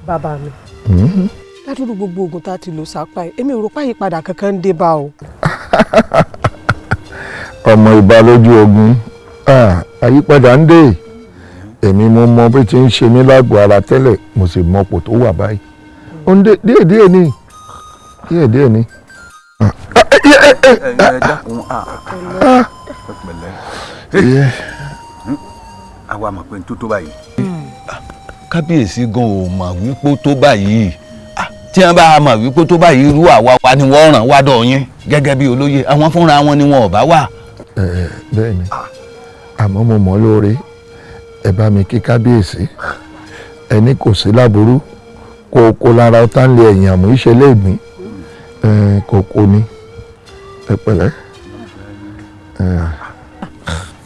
Bàbá mi, ládùúgbò gbogbo oògùn tá a ti lò sápá yìí, èmi ò rò páyìpadà kankan ń dé bá o. Ọmọ ìbá lójú ogun, àyípadà ń dé. Èmi mo mọ bí ti ń ṣe mí lágọ̀ọ́ ara tẹ́lẹ̀, mo sì mọ ipò tó wà báyìí. Ó ń dé díẹ̀díẹ̀ ni, díẹ̀díẹ̀ ni. Ẹ dákun, ẹ pẹ̀lẹ́, àwa mọ̀ pé n tó tó báyìí. Kábíyèsí gan ò mọ̀ wípé ó tó báyìí. Tí wọ́n bá mọ̀ wípé ó tó báyìí, irú àwa wa ni wọ́n ràn wá dọ̀ yín gẹ́gẹ́ bí olóyè, àwọn fúnra wọn ni wọn ò bá wà. Ẹ bẹ́ẹ̀ ni, àmọ́ mo mọ̀ lóore. Ẹ bá mi kí kábíyèsí, ẹni kò sí láburú kó kó lára ọ̀tá ń lé ẹ̀yìn àmú ìṣẹ̀lẹ̀ ìgbín kò kó ni. Ẹ pẹ̀lẹ́.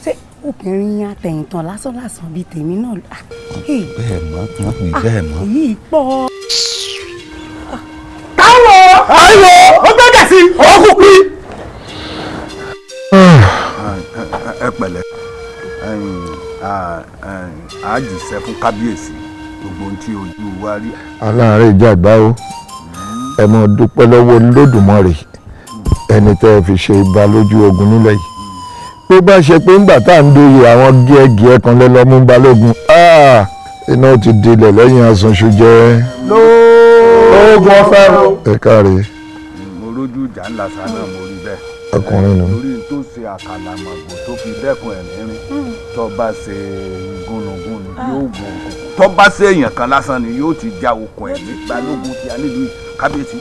Ṣé obìnrin àtẹ̀yìntàn lásán lásán bíi tèmi náà? Bẹ́ẹ̀ mọ́, wọ́n pè bẹ́ẹ̀ mọ́. Èyí pọ̀. Táwọn ayò ó gbẹ́gẹ̀ sí ọkùnrin. Ẹ pẹ̀lẹ́, a jíṣẹ́ fún kábíyèsí gbogbo ohun tí ojú wa rí. Aláàárẹ̀ ìjàgbá o, ẹ mọ dúpẹ́ lọ́wọ́ Olódùmarè, ẹni tẹ́ ẹ fi ṣe ibà lójú ogun nílẹ̀ yìí. Bí bá ṣe pé ńgbà tá à ń doyè àwọn gíẹ́gíẹ́ kan lẹ́lọ́mú balógun, iná ti dilẹ̀ lẹ́yìn asanṣu jẹ́. Lóògùn ọ̀fẹ́ o. Ẹ káre. Mo rójú ìjà ńlá sa náà, mo rí bẹ́ẹ̀. Ọkùnrin nù. Torí tó ṣe àkàlàmọ̀gbò tó fi dẹ́kun ẹ̀rín rìn, tó bá ṣe gúnugún yóò gùn, tó bá ṣe èèyàn kan lásán ni yóò ti já okùn ẹ̀mí. Balógun ti a nílùú, kábíyèsí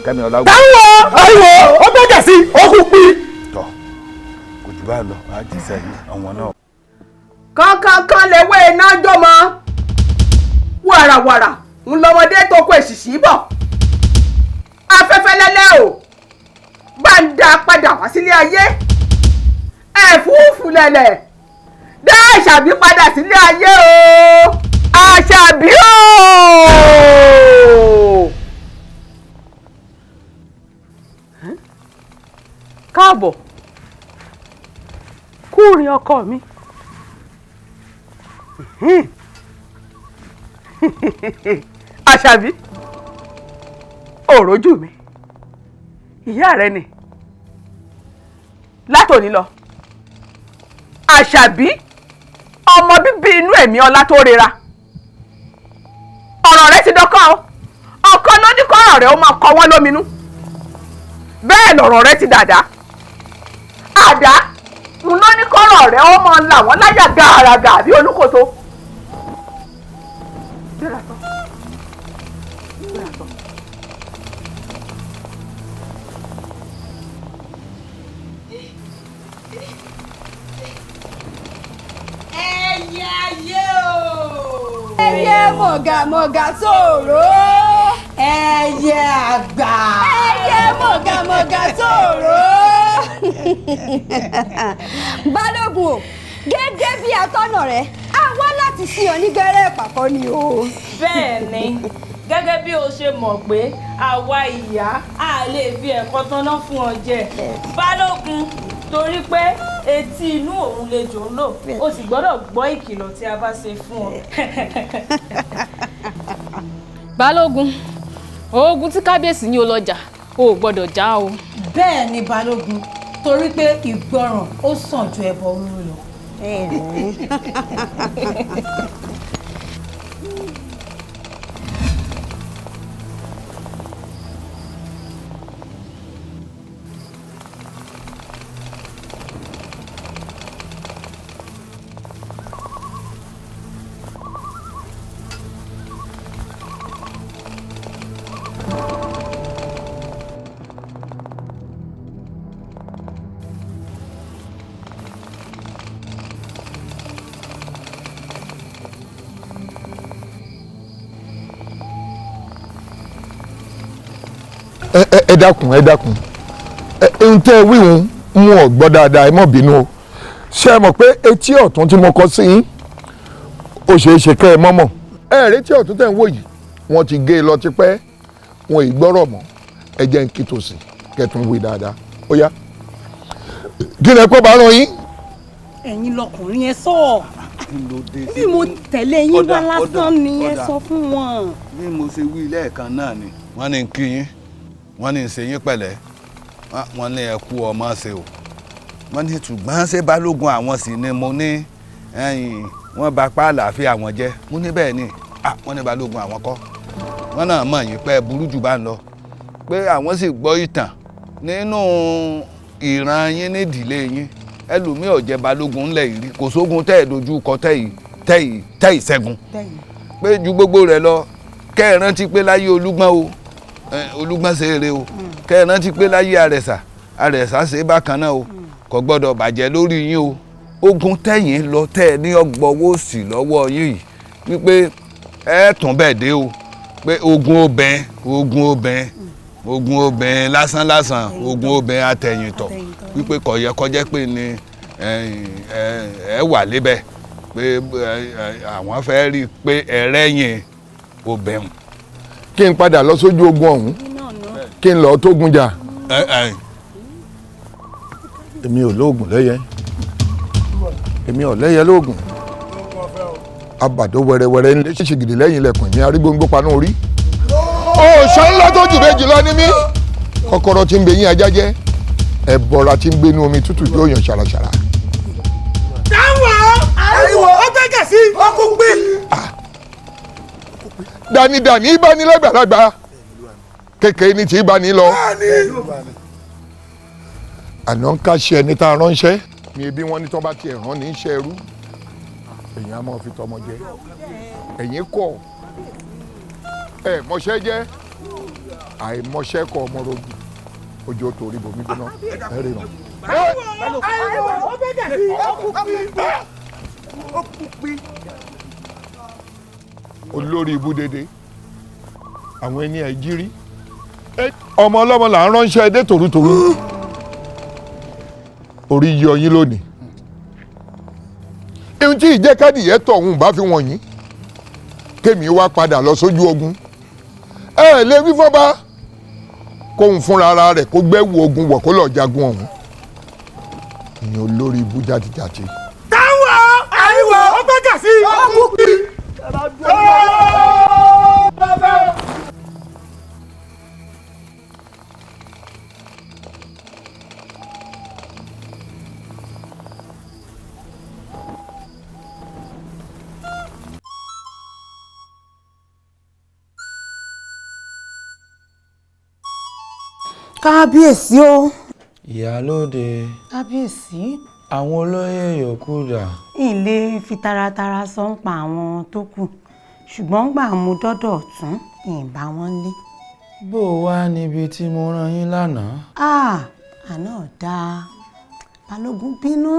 kẹ́mi ọ̀làwọ̀. Táwọn ayò ó gbẹ́gẹ̀ sí ọkùnrin. Tọ́ kò jù báyìí lọ, a jíṣẹ́ yìí àwọn náà. Kankankan lewé iná jọmọ, wàràwàrà ń lọmọdé tó kó èsìsì bọ̀, afẹ́fẹ́ lẹ́lẹ́ o, bá ń dá padà wá sílé ayé. Ẹ̀fúùfù lẹ̀lẹ̀, dá Àṣàbí padà sílé ayé o, Àṣàbí o. Káàbọ̀, kúrin ọkọ mi. Àṣàbí, òròjú mi, ìyá rẹ ni látòní lọ. Àṣàbí, ọmọ bíbí inú ẹ̀mí ọlá tó rera, ọ̀rọ̀ rẹ ti dọ́kọ́ o. Ọkọ ló ní kọ́rọ̀ rẹ ó máa kọ wọ́n lóminú, bẹ́ẹ̀ lọ̀rọ̀ rẹ ti dàdá àdá ń ló ní kọ́rọ̀ rẹ ó máa là wọ́n láyà gàràgà bí olúkòso. Ẹyẹ ayé o. Ẹyẹ mọ̀gàmọ̀gà sòrò. Ẹyẹ àgbà. Ẹyẹ mọ̀gàmọ̀gà sòrò. Balógun o, gẹ́gẹ́ bí atọ́nà rẹ̀, a wá láti sí ọ ní gẹ́rẹ́ ìpàkọ́ ni o. Bẹ́ẹ̀ ni, gẹ́gẹ́ bí o ṣe mọ̀ pé àwa ìyá a lè fi ẹ̀kọ́ tanná fún ọ jẹ. Balógun, torí pé etí inú òun lè jò ń lò, o sì gbọ́dọ̀ gbọ́ ìkìlọ̀ tí a bá ṣe fún ọ. Balógun, oògùn tí kábíyèsí ní o lọ jà, o ò gbọ́dọ̀ já o. Bẹ́ẹ̀ ni balógun, torí pé ìgbọràn ó sàn ju ẹbọ rúrú lọ. Ẹ dákun, ẹ dákun, ẹ ń tẹ́ wíhun ń wọ̀n gbọ́ dáadáa, ẹ má bínú o. Ṣé ẹ mọ̀ pé etí ọ̀tún tí mo kọ sí yín, ó ṣeé ṣe kẹ́ ẹ mọ́mọ́ ẹ retí ọ̀tún tẹ̀ ń wò yìí, wọ́n ti gé e lọ tipẹ́, wọn ì gbọ́rọ̀ mọ́. Ẹ jẹ́ ń kí tòsí kẹ́tùn wí dáadáa. Ó yá, kí lẹ kó bá rán yín. Ẹ̀yin lọkùnrin yẹn sọ. Kí ló dé? Bí mo tẹ̀lé yín wá lásán ni ẹ sọ fún wọn. Bí mo ṣe wí lẹ́ẹ̀kan náà ni. Wọ́n ní kí yín, wọ́n ní ṣe yín pẹ̀lẹ́, wọ́n ní ẹ kú ọmọ ṣe o. Wọ́n ní ṣùgbọ́n ṣé balógun àwọn sì ni mo ní wọ́n bá pa àlàáfíà wọn jẹ́. Mo ní bẹ́ẹ̀ ni, wọ́n ní balógun àwọn kọ́. Wọ́n náà mọ̀ yín pé burú jù bá ń lọ. Pé àwọn sì gbọ́ ìtàn nínú ìran yín nídìílé yín. Ẹlòmíì ò jẹ́ balógun ńlẹ̀ yìí rí, kò sógun tẹ́ ẹ̀ dojú kọ tẹ́ ì ṣẹ́gun. Pé ju gbogbo rẹ̀ lọ, kẹ́ ẹ rántí pé láyé Olúgbọ́n o, Olúgbọ́n ṣe eré o, kẹ́ ẹ rántí pé láyé Àrẹ̀sà, Àrẹ̀sà ṣe bákan náà o, kò gbọ́dọ̀ bàjẹ́ lórí yín o. Ogun tẹ̀yìn lọ tẹ́ ẹ ní ọgbọ́wọ́ sí lọ́wọ́ yín yìí wípé ẹ tún bẹ́ẹ̀ dé o, pé ogun obìnrin, ogun obìnrin, ogun obìnrin lásán lásán, ogun obìnrin àtẹ̀yìntọ̀, wípé kò yẹ kó jẹ́ pé ni ẹ wà lébẹ̀ pé àwọn fẹ́ rí i pé ẹ rẹ́yìn obìnrin. Kí n padà lọ sójú ogun ọ̀hún, kí n lọ tógun jà. Èmi ò lóògùn lẹ́yẹ, èmi ò lẹ́yẹ lóògùn. Abàdó wẹrẹwẹrẹ ń lé ṣèṣègìdì lẹ́yìn ilẹ̀kùn mi arígbóngbó paná orí. Òòṣà ńlá tó jù méjì lọ ní mí. Kọ́kọ́rọ́ tí ń bẹ yín ajá jẹ́, ẹ̀bọra tí ń gbénú omi tútù yóò yàn ṣàràṣàrà. Táwọn àríwó ó gbẹ́gẹ̀ sí ọkùn gbé. Dànídàní ìbánilẹ́gbàlagbà kékeré ní tí ìbáni lọ. Àná ń ká ṣe ẹni tá a ránṣẹ́ ni ebi wọn ní tó bá tiẹ̀ rán ní í ṣe ẹrú. Èyàn á máa fi tọmọ jẹ. Ẹ̀yin kọ̀ ẹ mọṣẹ́ jẹ́, àìmọṣẹ́ kọ ọmọ rogun ojú tó rí bomi gbóná ẹ ríran. Olórí ibú dédé àwọn ẹni ẹ jírí, ọmọ ọlọ́mọ là ń ránṣẹ́ dé tòrútòrú. Orí yọ yín lónìí. Ihun tí ìjẹ́kádìyẹ tọ̀hún bá fi wọ̀nyí, kémi wá padà lọ sójú ogun. Ẹ lè wí fọ́ba kóun fúnra ara rẹ̀ kó gbẹ́wò ogun wọ̀ kó lọ́ọ́ jagun ọ̀hún. Ìyẹn olórí ibú jàtijàti. Táwọn àríwó ó gbẹ́gẹ̀ sí ọkùn gbé. Kábíyèsí o. Ìyálóde. Kábíyèsí. Àwọn olóyè yòókù dà. N lè fi taratara sọ ń pa àwọn tó kù, ṣùgbọ́n gbà mú dọ́dọ̀ ọ̀tún ìbá wọn lé. Bó o wá níbi tí mo rán yín lánàá. Àná dáa, Balógun bínú,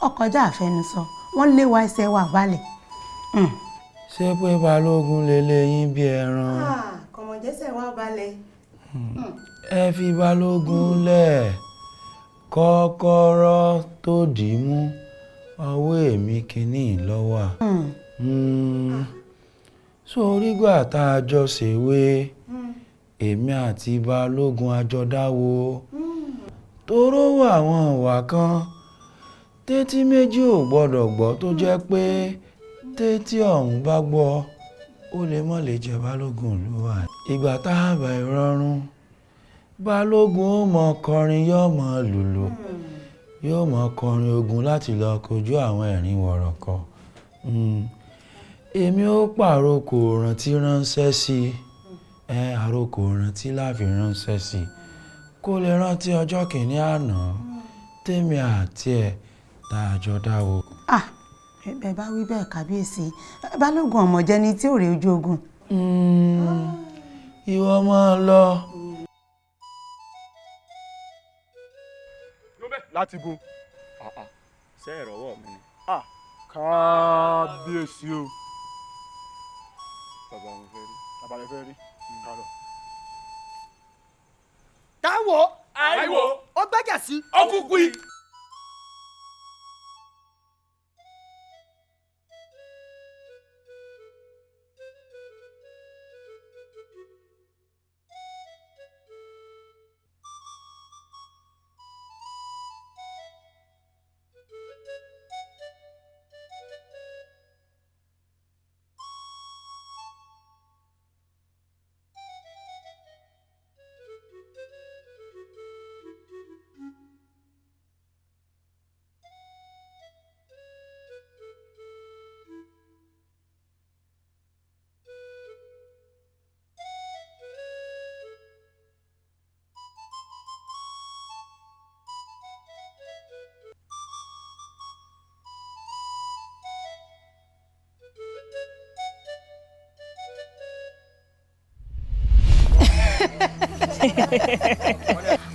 ọkọjá àfẹnusọ, wọ́n lé wa ẹsẹ̀ wa balẹ̀. Ṣé pé Balógun lè lé yín bí ẹran? Kọ̀mọ̀jẹ́sẹ̀ wa balẹ̀. Ẹ fi Balógun lẹ̀, kọ́kọ́rọ́ tó dì í mú ọwọ́ èmi kìíní lọ́wọ́. Sórí gbà tá a jọ ṣèwé, èmi àti Balógun a jọ dáwó. Toró wà àwọn ìwà kan tétí méjì ò gbọ́dọ̀ gbọ́ tó jẹ́ pé tétí ọ̀hún bá gbọ́ ó lè mọ̀ lè jẹ́ Balógun ìlú wa. Ìgbà tá a bá ìrọ̀rùn, Balógun ó mọ kọrin, yóò mọ lùlù, yóò mọ kọrin ogun láti lọ kojú àwọn ẹ̀rín wọ̀rọ̀kọ̀. Èmi ó pàrokò rántí ránṣẹ́ sí i, àrokò rántí láfi ránṣẹ́ sí i kó lè rántí ọjọ́ kìíní àná tèmi àti ẹ̀ tá a jọ dáwó. Ẹ bá wí bẹ́ẹ̀ kábíyèsí, Balógun ọ̀mọ̀jẹ́ ni tí ò rí ojú ogun. Ìwọ máa lọ. Láti bo. Ṣé ìrọ̀wọ́ mi ni. Kábíyèsí o. Bàbá mi fẹ́ rí. Bàbá rẹ fẹ́ rí. Kálọ̀. Táwọn àríwó ó gbẹ́gẹ̀ sí ọkùn gbé.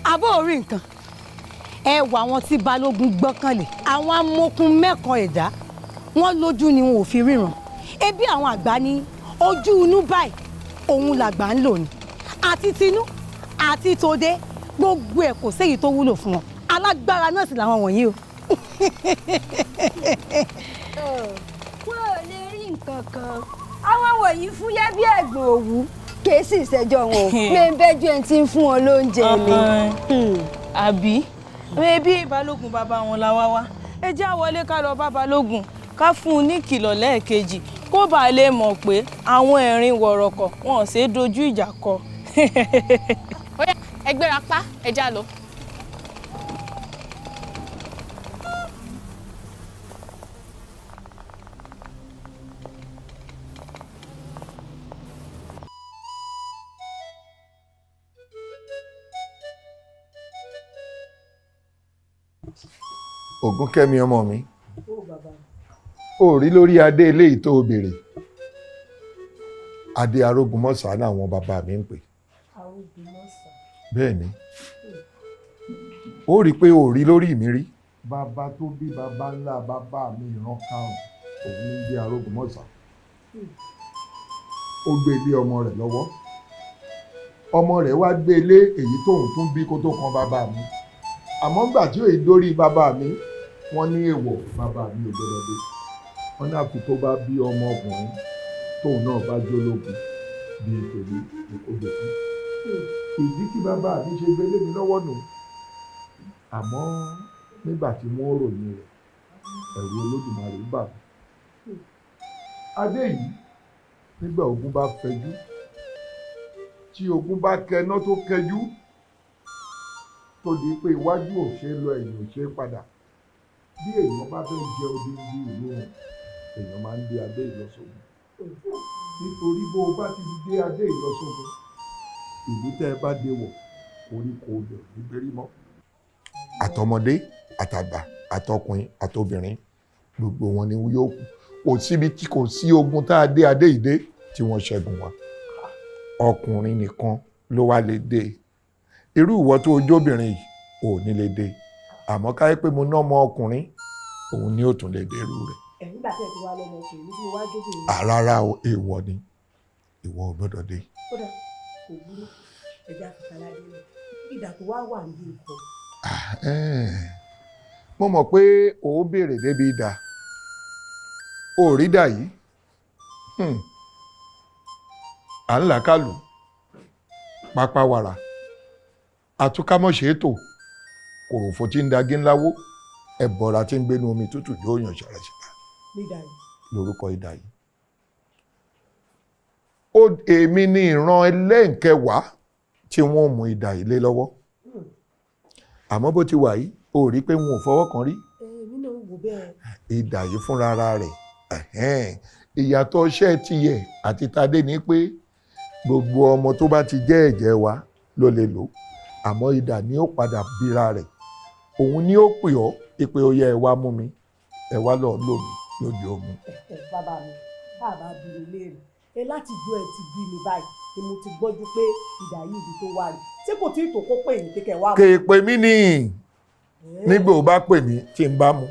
Àbó orí nǹkan, ẹ wà àwọn tí Balógun gbọ́kànlé, àwọn amókun mẹ́kan ẹ̀dá, wọ́n lójú ni wọn ò fi ríran. Ebi àwọn àgbà ní ojú inú báyìí òun làgbà ń lò ní, àti tinú àti tòde, gbogbo ẹ̀ kò séyìí tó wúlò fún wọn. Alágbára náà sì làwọn wọ̀nyí o. Wọn ò lè rí nǹkan kan, àwọn wọ̀nyí fúyẹ́ bí ẹ̀gbọ̀n òwú, kìí sì ṣẹjọ́ wọn o, mẹ́ńbẹ́jú ẹ̀ ti ń fún wọn lóúnjẹ ni. Àbí bébí Balógun bàbá wọn la wá wá, ẹ já wọlé ká lọ bá Balógun ká fún un ní ìkìlọ̀ lẹ́ẹ̀kejì kó bàa lè mọ̀ pé àwọn ẹ̀rín wọ̀rọ̀kọ̀ wọn ò ṣeé dojú ìjà kọ. Ó yá, ẹ gbéra pa, ẹ já lọ. Ògúnkẹ́mi ọmọ mi, ó rí lórí adé eléyìí tó o béèrè, adé arógunmọ́sá làwọn bàbá mi ń pè. Bẹ́ẹ̀ ni, ó rí i pé ó rí lórí mi rí. Bàbá tó bí bàbá ńlá bàbá mi ìran karùn-ún òun ní bí arógunmọ́sá. Ó gbé ilé ọmọ rẹ̀ lọ́wọ́, ọmọ rẹ̀ wá gbé ilé èyí tóun tún bí kó tó kan bàbá mi. Àmọ́ ńgbà tí òye dórí bàbá mi, wọ́n ní èèwọ̀, bàbá mi ò gbọdọ̀ dé. Wọ́n ní àfi tó bá bí ọmọ ọkùnrin tóun náà bá jólógun bíi tèmi ní kó gbé fún. Ìdí tí bàbá mi ṣe gbélé mi lọ́wọ́ nù. Àmọ́ nígbà tí wọ́n ròyìn rẹ̀, ẹ̀rù Olódùmarè bà mí. Adé yìí, nígbà ogun bá fẹjú, tí ogun bá kẹná tó kẹjú, tó di pé iwájú ò ṣe é lọ, ẹ̀yìn ò ṣe é padà, bí èèyàn bá fẹ́ jẹ odindi ìlú wọn, èèyàn máa ń dé adé ìlọsógun. Nítorí bó o bá ti dé adé ìlọsógun, ìlú tẹ́ ẹ bá dé wọ̀, koríko ibẹ̀ ò ní gbérí mọ́. Àtọmọdé àtàgbà àtọkùnrin àtobìnrin, gbogbo wọn ni yóò kú. Kò síbi tí kò sí ogun tá a dé adé ìdé tí wọ́n ṣẹ́gun wa. Ọkùnrin nìkan ló wá lè dé. Irú ìwọ tó ojóbìnrin yìí ò ní lè dé. Àmọ́ káyé pé mo ná ọmọ ọkùnrin, òun ni ó tún lè dé irú rẹ̀. Nígbà tí ẹ ti wá lọ́mọ ọkùnrin ní tí mo wá jóbìnrin. Rárá o, èèwọ̀ ni, ìwọ ò gbọ́dọ̀ dé. Kódà kò burú, ẹja fìkàládé rẹ̀ ìdà tó wá wà ní ikọ̀. Mo mọ̀ pé o ó béèrè débi idà, o ò rí dà yìí. À ń làkàlù pápá wàrà àtúkámọ̀ṣe ètò kòròfo tí ń dagí ńláwó, ẹ̀bọ̀ra tí ń gbénu omi tútù yóò yàn ṣàràṣàrà lórúkọ idà yìí. Èmi ni ìran ẹlẹ́ǹkẹwàá tí wọ́n mú idà yìí lé lọ́wọ́. Àmọ́ bó ti wà yìí, o rí pé wọn ò fọwọ́ kan rí. Idà yìí fúnra rẹ̀, ìyàtọ̀ iṣẹ́ tiẹ̀ àti tadé ni pé gbogbo ọmọ tó bá ti jẹ́ ẹ̀jẹ̀ wa ló lè lò. Àmọ́ idà ni ó padà bíra rẹ̀, òun ni ó pè ọ́ pé ó yẹ ẹ wá mú mi, ẹ wá lọ́ọ́ lò mí lójú ogun. Bàbá mi, bàbá bí mi léèrè ẹ láti ju ẹ ti bí mi báyìí ni mo ti gbọ́jú pé idà yìí ibi tó wà rí, tí kò tí ì tó kó pè ní kékeré wá. Kè é pè mí ní nígbà ó bá pè mí tí n bá mú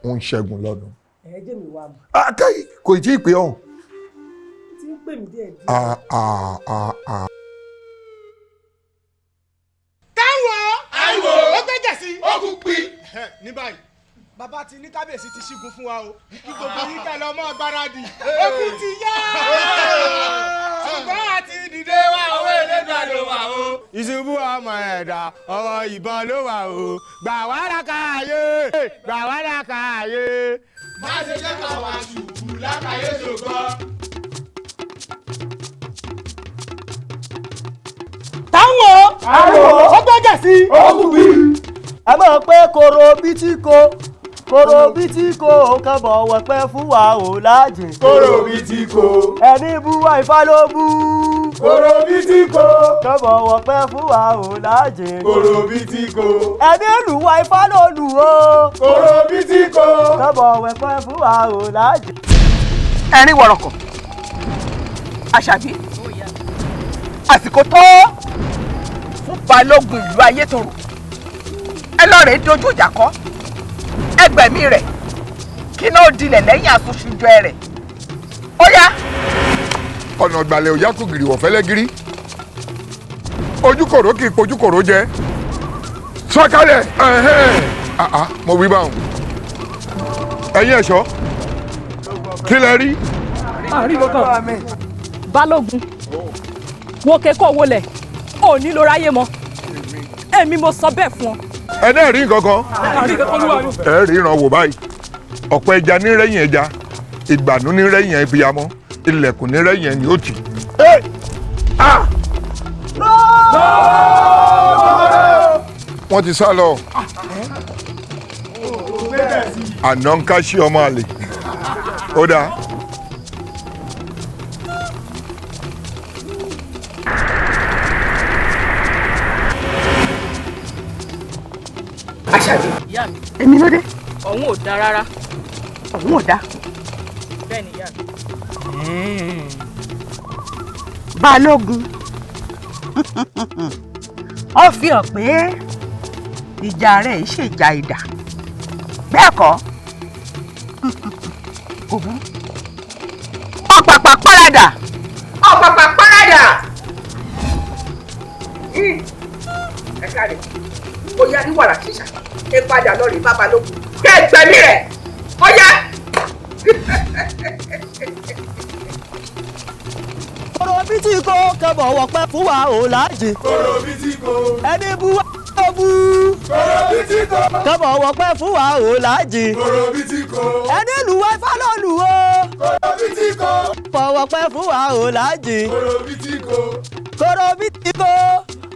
un ṣẹ́gun lọ́dún. Ẹ jẹ́ mi wá mú. Akáyí kò tí ì pè ọ̀hún. Tí ń pè mí díẹ̀ díẹ̀. Táíwò! Ó gbẹ́jẹ̀ sí. Ó kú pi. Ní báyìí, bàbá ti ní kábíyèsí ti ṣígun fún wa o, kí gbogbo yín kẹ́ lọ mọ́ gbáradì. Ogun ti yá! Ṣùgbọ́n àti dìde wa owó elédùn àlò wà o. Ìṣubú ọmọ ẹ̀dá ọwọ́ ìbọn ló wà o. Gbà wá lákàáyé! Gbà wá lákàáyé! Má ṣe jẹ́ ká wá ṣùkú lákàáyé ṣògbọ́n. Táíwò! Ó gbẹ́jẹ̀ sí. Ó kú bí. Ẹ mọ̀ pé koro bí tí ko, koro bí tí ko kan bọ̀wọ̀ pẹ́ fún wa ò lájìn. Koro bí tí ko. Ẹni bú wa Ifá ló bú. Koro bí tí ko. Kan bọ̀wọ̀ pẹ́ fún wa ò lájìn. Koro bí tí ko. Ẹni lù wa Ifá ló lù o. Koro bí tí ko. Kan bọ̀wọ̀ pẹ́ fún wa ò lájìn. Ẹ̀rín wọ̀rọ̀kọ̀, Àṣàbí, àsìkò tó Fún balógun ìlú Ayétòrò, ẹ lọ rèé dojú ìjà kọ, ẹgbẹ̀mí rẹ̀ kí náà dilẹ̀ lẹ́yìn àtúnṣujọ rẹ̀. Ó yá. Ọ̀nà ìgbàlẹ̀ ò yá kú gìrì wọ̀fẹ́lẹ́ gírí, ojúkòrò kì í pojúkòrò jẹ. Sọ̀kalẹ̀. Ẹ̀hẹ́n, àá mo wí báwọn. Ẹ̀yin ẹ̀ṣọ́, kí lẹ rí? Balógun, wo kẹ́kọ̀ọ́ wọlé ò ní ló ráyè mọ́, èmi mo sọ bẹ́ẹ̀ fún ọ. Ẹ náà rí nǹkan kan, ẹ rí ìran wò báyìí. Ọ̀pọ̀ ẹja ní rẹ́yìn ẹja, ìgbànú ní rẹ́yìn ẹbíamọ, ilẹ̀kùn ní rẹ́yìn ẹni ó tì. Wọ́n ti sá lọ. Àná ń ká sí ọmọ àlè. Ó dáa. Àṣàbí. Ìyá mi. Èmi ló dé. Ọ̀hún ò dáa rárá. Ọ̀hún ò dáa. Bẹ́ẹ̀ ni, ìyá mi. Balógun, ó fi hàn pé ìjà rẹ̀ yìí ṣèjà idà, bẹ́ẹ̀ kọ́? Kò burú. Ọ̀pàpà paradà, ọ̀pàpà paradà. Ẹ káre, ó yá ní wàrà ṣíṣà, ẹ padà lọ rí bá balógun kẹ́ ẹ gbẹ̀mí rẹ̀, ó yá. Koro bí tí kò kẹ́bọ̀ wọ̀pẹ́ fún wa ò láàjì. Koro bí tí kò. Ẹni bú wa ó bú. Koro bí tí kò. Kẹ́bọ̀ wọ̀pẹ́ fún wa ò láàjì. Koro bí tí kò. Ẹni lù wá ifá ló lù o. Koro bí tí kò. Kẹ́bọ̀ wọ̀pẹ́ fún wa ò láàjì. Koro bí tí kò. Koro bí tí kò.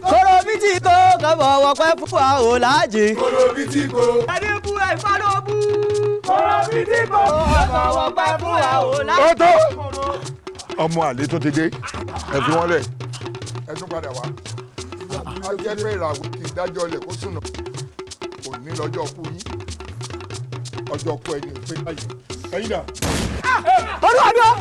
Koro bí tí kò. Kẹ́bọ̀ wọ̀pẹ́ fún wa ò láàjì. Koro bí tí kò. Ẹni bú ifá ló bú. Koro bí tí kò. Kẹ́bọ̀ wọ̀pẹ́ fún wa ò láàjì. Ó tó, ọmọ àlè tó ti dé, ẹ fi wọ́n lẹ̀, ẹ tún padà wá. A jẹ́ pé ìràwọ̀ kì í dájọ́ ilẹ̀ kó sùnà. Kò ní lọ́jọ́ kú yín, ọjọ́ kú ẹni ò pé báyìí. Ẹ̀yin dà. Olúwa mi o.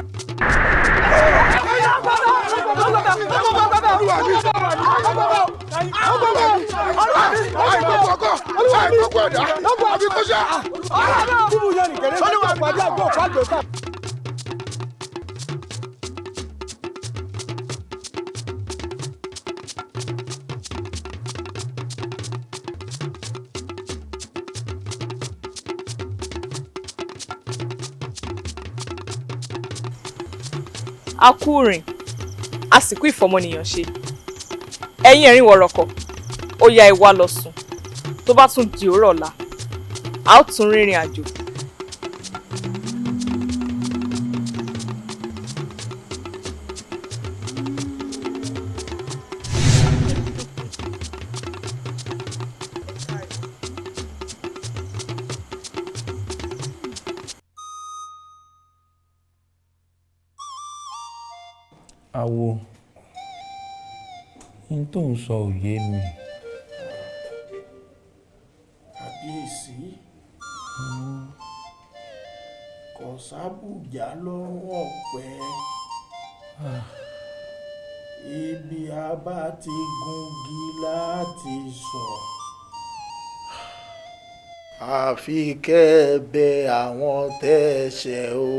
A kú rìn, a sì kú ìfọmọnìyàn ṣe. Ẹ̀yin ẹ̀rín wọ̀rọ̀kọ̀, ó yá, ẹ wá lọ sùn. Tó bá tún di òórọ̀ ọ̀la, a ó tún rìnrìn àjò. Awo, n tó ń sọ ò yé mi. Kàbíyèsí, kò sábùjá lọ́rùn ọ̀pẹ. Ibi a bá ti gungi láti sọ. Àfi kẹ́ ẹ bẹ àwọn tẹ́ ẹ ṣẹ̀ o,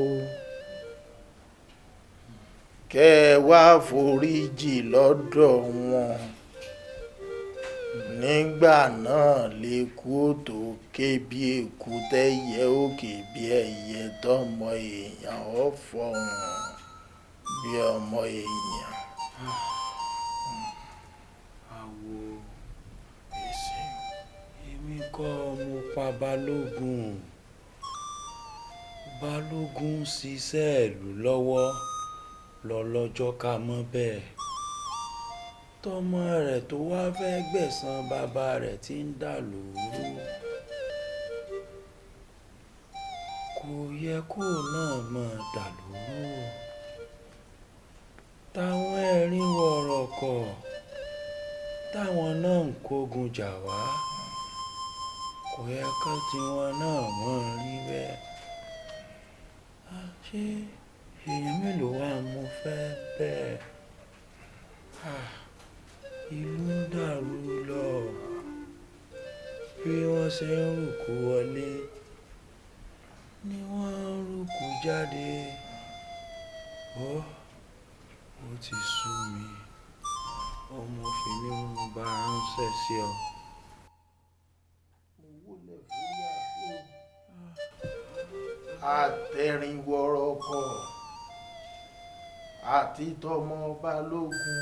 kẹ́ ẹ wá foríjì lọ́dọ̀ wọn. Nígbà náà leku ó tó ké bí eku, tẹ́yẹ ó ké bí ẹyẹ, tọ́mọ èèyàn ó fọhùn bí ọmọ èèyàn. Àwo, èmi kọ́ mo pa Balógun. Balógun ń ṣiṣẹ́ ìlú lọ́wọ́ lọ́lọ́jọ́ ká mọ́ bẹ́ẹ̀. Tọmọ rẹ̀ tó wá fẹ́ gbẹ̀san bàbá rẹ̀ ti ń dà lóru. Kò yẹ kó náà mọ̀ dà lóru. Táwọn ẹ̀rín wọ̀rọ̀kọ̀ táwọn náà ń kógun jà wá, kò yẹ kó tiwọn náà mọ̀ rí bẹ́ẹ̀. Ṣé èèyàn mélòó wá mo fẹ́ bẹ́ẹ̀? Ìlú ń dàrú lọ. Bí wọ́n ṣe ń rúkú wọlé ni wọ́n ń rúkú jáde. Ó ti sú mi. Ọmọ fi ní mo bá ránṣẹ́ sí ọ. Àtẹ̀rìnwọ̀rọ̀kọ̀ àti tọmọ Balógun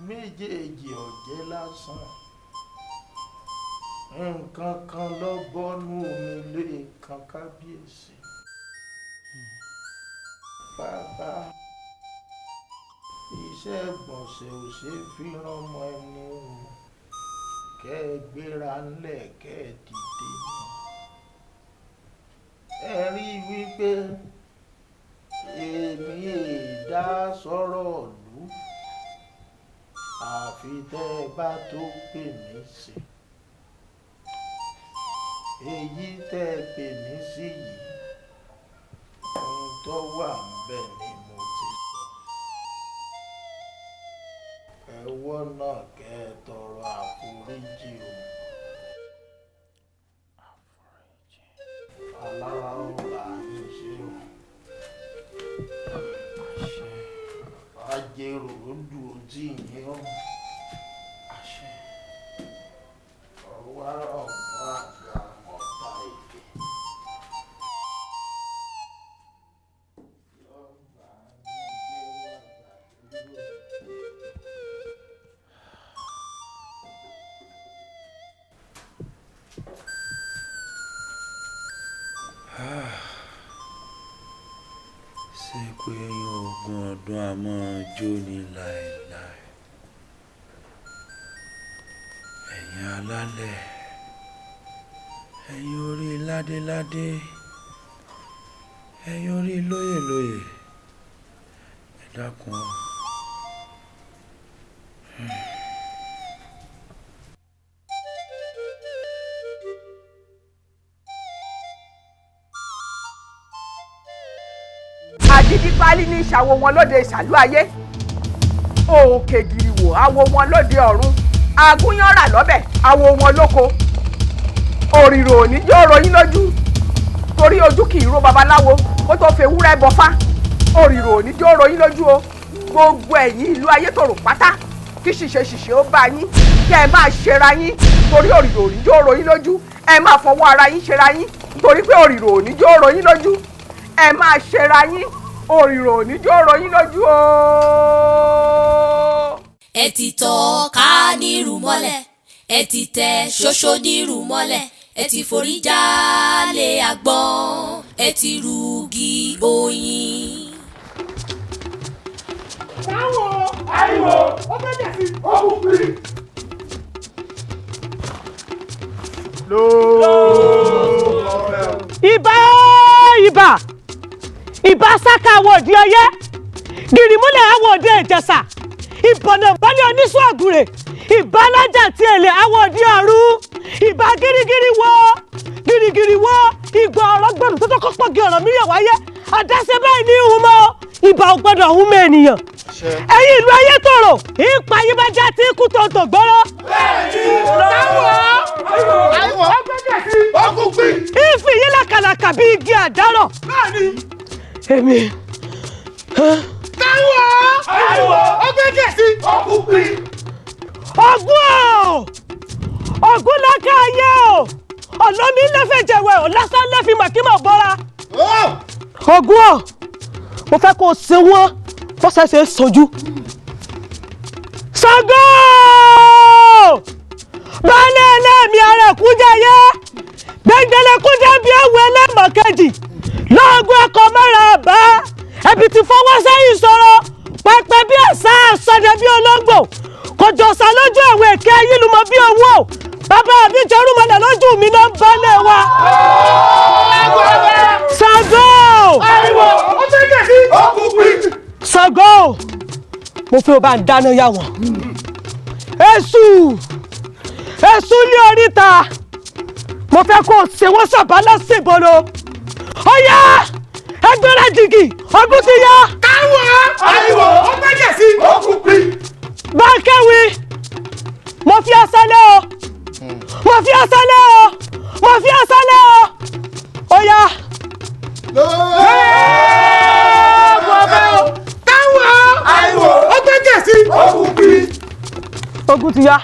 méjèèjì ọ̀jẹ́ lásán. Nǹkan kan ló bọ́nú omi lẹ́ẹ̀kan kábíyèsí. Bàbá, iṣẹ́ ìgbọ̀nsẹ̀ ò ṣeé fi ránmọ ẹni o. Kẹ́ ẹ gbéra ńlẹ̀ kẹ́ ẹ dìde. Ẹ rí i wípé èmi èdá sọ̀rọ̀ ìlú àfi tẹ́ ẹ bá tó pè mí sí. Èyí tẹ́ ẹ pè mí sí yìí, ohun tó wà ńbẹ̀ ni mo ti sọ. Ẹ wọ́nà kẹ́ ẹ tọrọ àforíjì o. Alára ó bá yín ṣe o. Ajérò ó dùn tí yín o. Ọwọ́ ọ̀gbọ́n àga ọ̀tá èdè. Ṣé pé ogún ọdún a máa jó ni láéláé? Ẹ̀yin alálẹ̀, ẹ̀yin orí ládéládé, ẹ̀yin orí lóyèlóyè, ẹ dákun o. Àdídípálí ní ìṣàwọ̀ wọn lóde ìṣàlú ayé, òkè gìrìwò awo wọn lóde ọ̀run, agúnyánrà lọ́bẹ̀ awo wọn lóko. Òrìrò òní yóò ròyìn lójú, torí ojú kì í ro babaláwo kó tó fi ewúrẹ́ bọfá. Òrìrò òní yóò ròyìn lójú o. Gbogbo ẹ̀yin ìlú Ayétòrò pátá, kí ṣìṣe ṣìṣe ó bá yín, kí ẹ máa ṣera yín, torí òrìrò òní yóò ròyìn lójú. Ẹ máa fọwọ́ ara yín ṣera yín, torí pé òrìrò òní yóò ròyìn lójú. Ẹ máa ṣera yín, òrìrò òní yóò ròyìn lójú o. Ẹ ti tọ́ ká nírú mọ́lẹ̀, ẹ ti tẹ ṣoṣo nírú mọ́lẹ̀, ẹ ti forí jálè àgbọ̀n, ẹ ti rúgi oyin. Táwọn ariwo ó gbẹ́jẹ̀ sí ó kú pírí. Ìbà ìbà ìbà sáká àwọn òde ọyẹ́, gìrìmúlẹ̀ àwọn òde Ìjẹ̀ṣà, ìbọ̀nà bọ́lẹ̀ oníṣọ́ àgùrè, ìbà alájà tí èlé àwọn òde ọ̀run, ìbà gírígírí wo gírígírí wo, ìgbà ọ̀rọ̀ gbẹ̀rù tó tó kọ́ pọ̀gì ọ̀rọ̀ mílíọ̀nù wáyé, àdáṣe báyìí ní ìhun mọ́, ìbà ò gbọ́dọ̀ hun mọ́ ènìyàn. Ẹ̀yin ìlú Ayétòrò, ìpa yín bá já tí kú tòǹtò gbọ́rọ́. Ìfì yín làkàlàkà bí igi àdárọ̀. Èmi. Ọ̀gùn o! Ọ̀gùn lákà ayé o! Ọ̀lọ́mí lẹ́fẹ̀jẹ̀wẹ̀ ò lásán lẹ́fì màkímọ̀ bọ́ra. Ọ̀gùn o! Mo fẹ́ kó o ṣe wọ́n bọ́sẹ̀ ṣe é sojú. Ṣàngó! Baálé ẹlẹ́mì ara ẹ̀kúnjẹ yé! Gbẹ̀ngbẹ̀lẹ̀ kúnjẹ bí ewu ẹlẹ́mọ̀ kejì! Lọ́ọ̀gùn ẹ̀kọ́ mọ́ra bá! Ẹ̀bì ti fọwọ́ sẹ́yìn sọ̀rọ̀! Pẹpẹ bí àṣà àṣàdẹ bí olóńgbò! Kòjò ọ̀sà lójú ẹ̀wọ̀ èké ayélujára bí owó! Bàbá mi jọrúmọlẹ̀ lójú mi náà ń balẹ̀ wa! Ṣàngó! Ṣàngó! Mo fi ọba ń dáná yá wọn. Èṣù! Èṣù ní oríta! Mo fẹ́ kó o ṣe wọ́n sábà lásìbọ̀lọ̀. Ó yá! Ẹgbẹ́rẹ́ jìgì! Ọdún ti yá! Káwọn ariwo ó gbẹ́jẹ̀ sí ó kú pín. Báńkẹ́wì, mo fi ọsẹ lé o, mo fi ọsẹ lé o, mo fi ọsẹ lé o, ó yá. Ogun ti yá.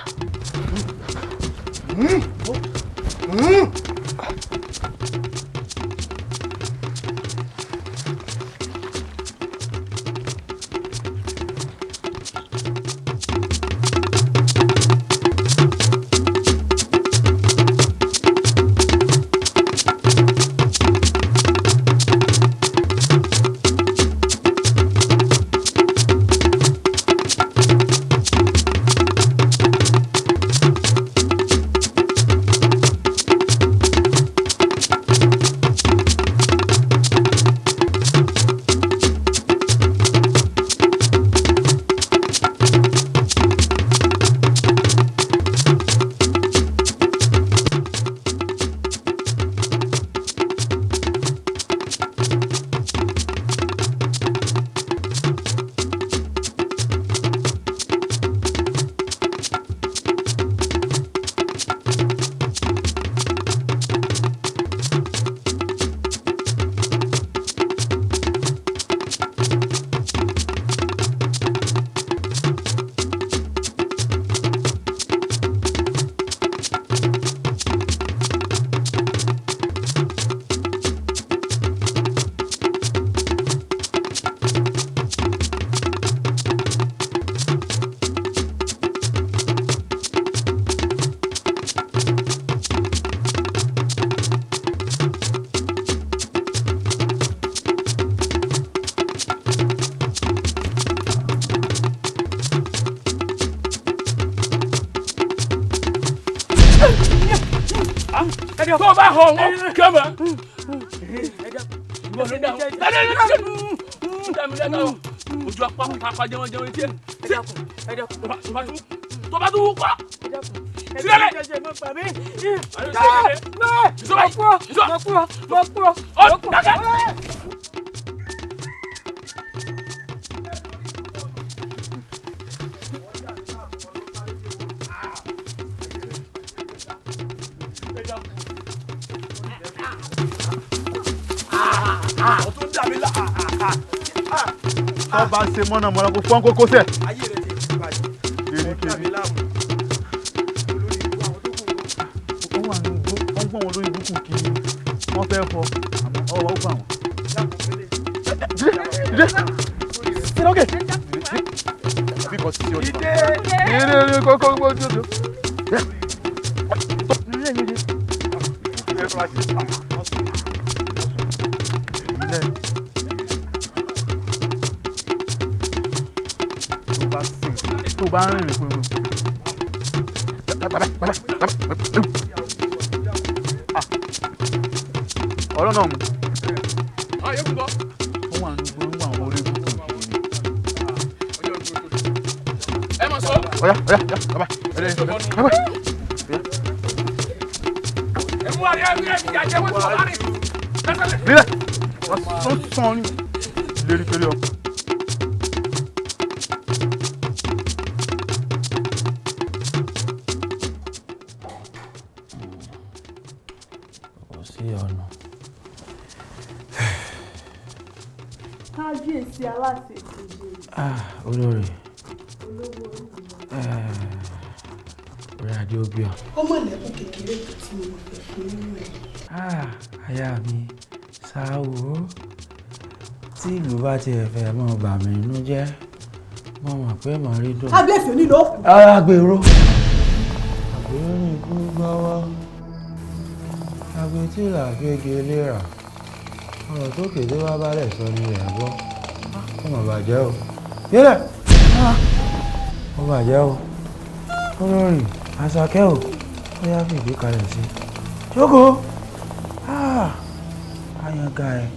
Tó bá họ wọn kẹmẹ. Ojú apá apá jẹun jẹun etí ẹ. Tó bá tún wú kọ́. Sílẹ̀. Tó bá ṣe mọ̀nàmọ́ná kó fọ́n kókó sẹ̀. Ayé rẹ̀ ti bàjẹ́. Ó dà mí láàmú. Ó wà ní igbó, ó ń gbọ́n wọn lórí ibùkún kiri. Wọ́n fẹ́ fọ, àmọ́ ọwọ́ ó bà wọ́n. Dídé! Dídé! Bí kò sí ọdún. Dídé! Dídé kókó gbójú. Tó bá ń rìnrìn kúrú. Ọ̀rọ̀ náà mú. Ó wà ní gbogbo àwọn orí ibùkún kiri. Ọ̀yá ọ̀yá ọ̀yá bàbá ẹ̀rẹ́ bàbá. Bílẹ̀ wọ́n sàn ní lérí pẹ̀lú ọ. Kò sí ọ̀nà. Kábíyèsí aláṣẹ ìjòyè. Ah, olórí. Orí adé ó bí ọ. Ó mọ̀ lẹ́kùn kékeré kan tí mo fẹ́ fún nínú ẹ̀. Ah, aya mi, ṣáà wò ó. Tí ìlú bá tiẹ̀ fẹ́ mọ́ bà mí nínú jẹ́, mo mọ̀ pé mo rí dùn. Kábíyèsí onílò òkú. Ara gbèrò. Àgbèrò ní ikú gbọ́wọ́. Àgbè tí làgége léra. Ọ̀rọ̀ tó kété wá bálẹ̀ sọ ni rẹ̀ gbọ́. Ó mà bàjẹ́ o. Yẹ́lẹ̀! Ó bàjẹ́ o. Olórí, Àṣàkẹ́ o. Ó yá fìdí kalẹ̀ sí. Jókòó! Àyànga ẹ̀.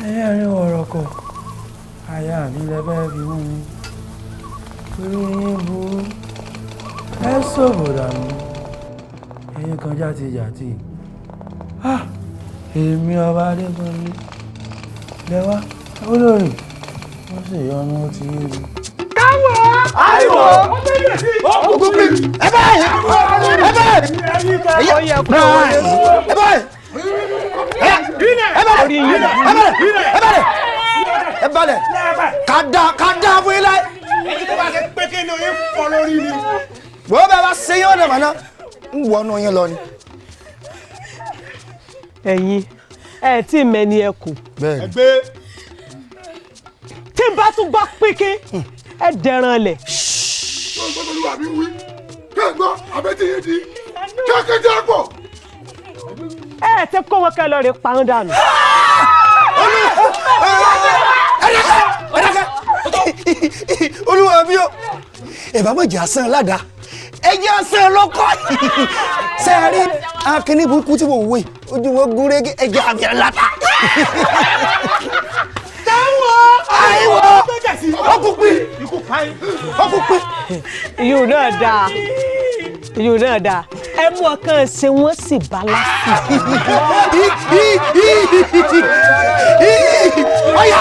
Ẹyẹ rí wọ̀rọ̀kọ̀. Aya mi lẹ fẹ́ fi mú mi. Orí yín burú. Ẹ ṣòfò dànù. Ẹyin kan játijàti. Èmi ọba Adékúnlé. Lẹ wá. Olórí, wọ́n sì yọnu ó ti yé mi. Káwọ́! Àìwọ̀! Òkùnkùn bí! Ẹ báyìí! Ẹ báyìí! Ẹ báyìí! Ẹ báyìí! Ẹ báyìí! Ẹ báyìí! Ẹ balẹ̀! Ká dá fún yín láì. Ẹni tó bá ṣe pé kí ni oyin fọ́ lórí ni. Wọ́n bẹ́ẹ̀ bá ṣe yín ọ̀nà màná, ń wọnú yín lọ ni. Ẹ̀yin ẹ tí mẹ́ni ẹ kù. Ẹgbẹ́. Tí n bá tún gbọ́ pínpín ẹ dẹran lẹ̀. Gbọ́dọ̀ olúwa mi wí kẹ́gbọ́n abẹ́tí yìí di kẹ́kẹ́jẹ́ pọ̀. Ẹ ti kó wọn kẹ́ lọ rè parun dànù. Olúwa mi o, ẹ bá mọ̀ jẹ́ asán ládàá, ẹ jẹ́ asán lọ́kọ́. Ṣé ẹ rí akíní burúkú tí mo wò yìí, ojú wọn gúnrégé, ẹ jẹ́ àmì ẹ̀ láta. Àìwọ̀! Ọkùnpin! Ọkùnpin! Ìyún náà dáa, ìyún náà dáa, ẹ mú ọkàn ṣe wọ́n sì bá lásìkò. Ọ̀yà!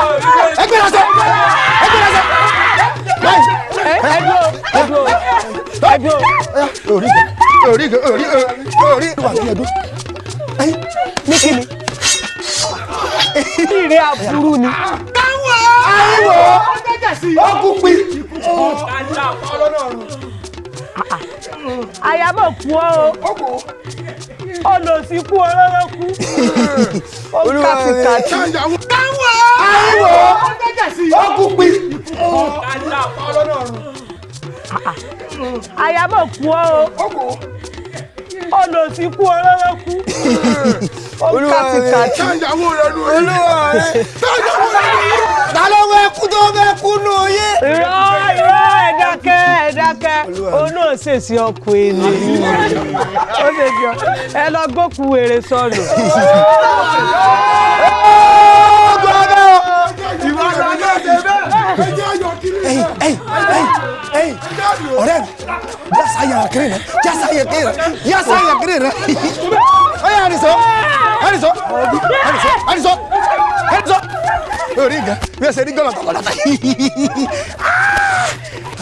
Ẹgbẹ́ lọ́sẹ̀! Ẹgbẹ́ lọ́sẹ̀! Ẹ dúró, ẹ dúró, ẹ dúró. Orí orí orí orí wà ní ẹdún. Ní kí ni? Ìrè aburú ni. Àìwọ̀! Ọkùnpin! Àyàmọ̀ kú ọ́ o. Olòsì kú ọlọ́rọ́ kú. Ó kàtìkàtì. Àìwọ̀! Ọkùnpin! Àyàmọ̀ kú ọ́ o. Olòsì kú ọlọ́rọ́ kú. Ó kàtìkàtì. Olúwa rẹ̀! Ta ló fẹ́ kú tó fẹ́ kú nù yín? Irọ́ irọ́, ẹ dákẹ́ ẹ dákẹ́, òun náà ṣèṣì ọkùnrin ni. Ó ṣèṣì ọ ẹ lọ gbókùn wèrè sọnù. Ọ̀rẹ́ mi, jásá yàrá kiri rẹ, jásá yàrá kiri rẹ, jásá yàrá kiri rẹ. Ọ̀yá àdìsọ́, àdìsọ́, àdìsọ́, àdìsọ́, àdìsọ́. Orí nǹkan, bí ẹ ṣe rí gọ́lọ̀ tọ̀gọ̀lọ̀ tọ̀.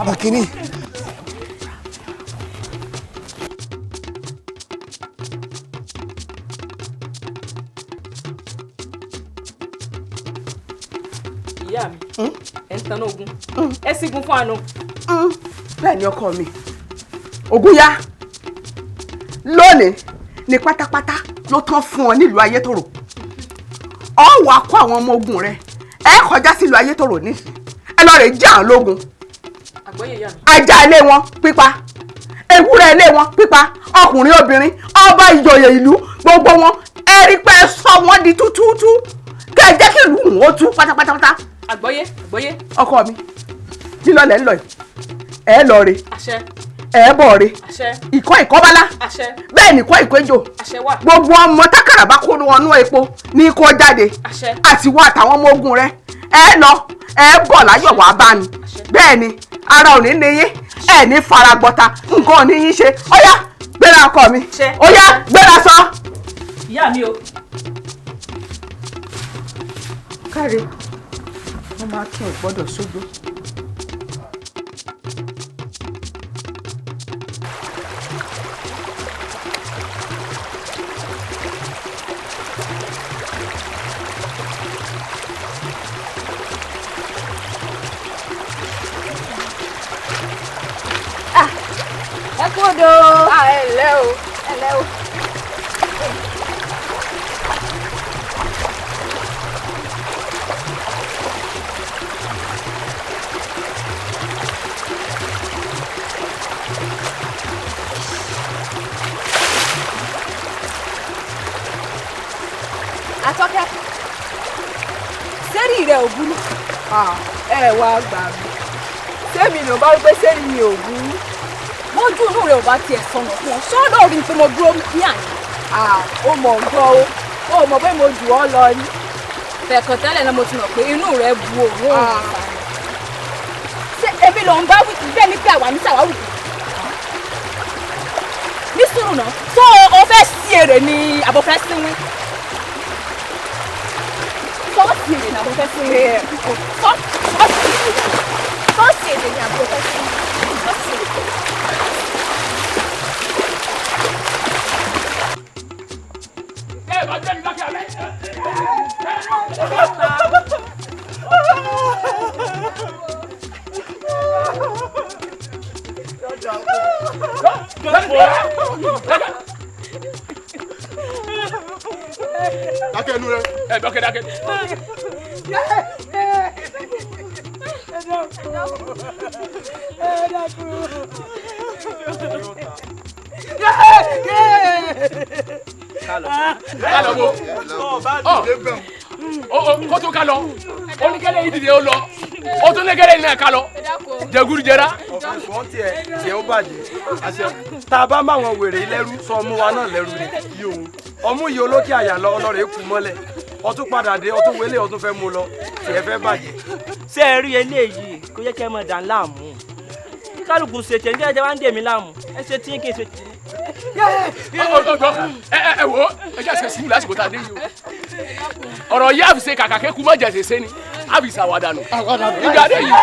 Abakini. Ìyá mi, ẹ ń taná ogun, ẹ sígun fún àánú. Bẹ́ẹ̀ ni ọkọ mi, ogun yá lónìí ni pátápátá ló tán fún ọ nílùú Ayétòrò. Ọ wàá kó àwọn ọmọ ogun rẹ, ẹ kọjá sílùú Ayétòrò nísìn, ẹ lọ rè jà án lógun. Àgbọ́yé ìyá mi. Ajá ilé wọn pípa, ewúrẹ́ ilé wọn pípa, ọkùnrin obìnrin, ọba ìjòyè ìlú gbogbo wọn, ẹ rí pé ẹ sọ wọn di tútútú kẹ ẹ jẹ́ kí ìlú òun ó tú pátápátá. Àgbọ́yé, àgbọ́yé. Ọkọ mi, lílọ lẹ ń lọ yìí, ẹ lọ re, Àṣẹ. ẹ bọ̀ re, Àṣẹ. ìkọ́ ìkọ́bálá, Àṣẹ. bẹ́ẹ̀ ni ìkọ́ ìkọ́jò, Àṣẹ wà. gbogbo ọmọ tákàrà bá kó wọnú epo ní kó jáde, Àṣẹ. àti wọ àtàwọn ọmọ ogun rẹ, ẹ lọ ẹ bọ̀ láyọ̀ wá bá mi. Bẹ́ẹ̀ ni ara ò ní ní yín, ẹ ní faragbọ́ta, nǹkan ò ní yín ṣe. Ó yá gbéra ọkọ mi, ó yá gbéra sọ. Ìyá mi o. Káre, wọ́n máa kí ò gbọ́dọ̀ sógbó. Ẹ kú odò. Ẹ ǹlẹ́ o, ẹ ǹlẹ́ o. Àtọ́kẹ́, sẹ́rí rẹ̀ ò burú. Ẹ wá gbà mí, sẹ́mi ló bá wípé sẹ́rí mi ò burú. Mọ́jú inú rẹ̀ ò bá tiẹ̀ sọnà fún ọ, sọ́dọ̀ rí i pé mo dúró ní àná. Ó mọ̀ nǹkan o, ó mọ̀ pé mo jù ọ́ lọ ni. Fẹ̀kàn tẹ́lẹ̀ náà mo ti mọ̀ pé inú rẹ̀ bu òun òun ìfà ni. Ṣé èmi ló ń bá wí bẹ́ẹ̀ ni pé àwa ní sàwáwù? Ní sùúrù náà, tó o fẹ́ sí èrè ni àbò fẹ́ sínwín. Sọ Sọ́ọ̀sì èdè ni àbò fẹ́ fún mi. Sọ́ọ̀sì èdè ni àbò fẹ́ fún mi. Sọ́ọ̀sì èdè. Ẹ bá jẹ́ mi lákẹ́ alẹ́. Dákẹ́ ẹnu rẹ. Ẹ dákẹ́ dákẹ́. Kálọ̀ bo. Ọ kó tó kálọ̀ oníkẹ́lẹ́ yìí dìde ó lọ ó tún ní kẹ́lẹ́ yìí náà kálọ̀ jẹgúrú jẹra. Ọ̀fọ̀n tiẹ̀ tiẹ̀ ó bàjẹ́ àṣẹ tá a bá má wọn wèrè lẹ́rú sọ ọmú wa náà lẹ́rú ni ọmú yìí olókè àyà lọ ọlọ́rẹ̀ kú mọ́lẹ̀ ọtún padà dé ọtún wọlé ọtún fẹ́ mú lọ tiẹ̀ fẹ́ bàjẹ́. Ṣé ẹ rí eléyìí kó yẹ kẹ́ ẹ mọ̀ dà ń láàmú kí kálukú ṣe tiẹ̀ níjẹ́ ẹ wá ń dè mí láàmú ẹ ṣe tí kì í ṣe tí. Ẹ wo ẹ jẹ́ àṣẹ sùúrù lásìkò tá a dé yìí o ọ̀rọ̀ yìí àfìse kàkà kéku má jẹ̀sẹ̀ sẹ́ni àfìse àwàdànù ìgbà dé yìí.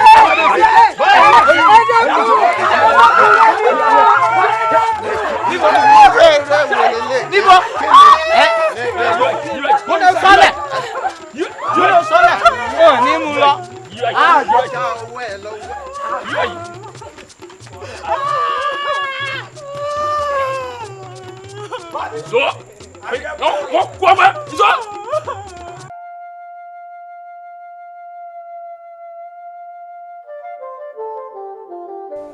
Níbo sọlẹ̀ yóò sọlẹ̀ ò ní mú lọ. So, wọ́n kú ọmọ ẹ sọ.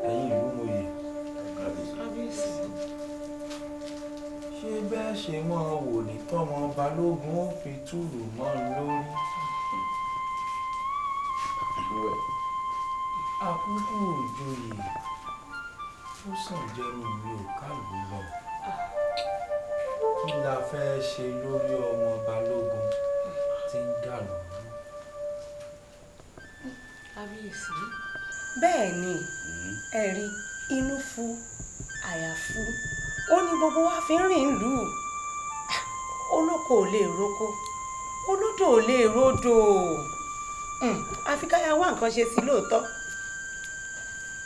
Ẹ̀yin ìlú mòye, ṣé bẹ́ẹ̀ ṣe máa wò ní tọ́mọ balógun ó fi túlù mọ́ ọ lórí? Àkókò òjòyè ó sàn jẹnu mi ò kálù lọ. Kí la fẹ́ ṣe lórí ọmọ balógun tí ń dàlú? Kábíyèsí. Bẹ́ẹ̀ ni ẹ rí inú fu àyà fu ó ní gbogbo wa fi ń rìn lù ú. Olóko ò lè roko, olódò ò lè rodò, àfi ká yà wá nǹkan ṣe sí lóòótọ́.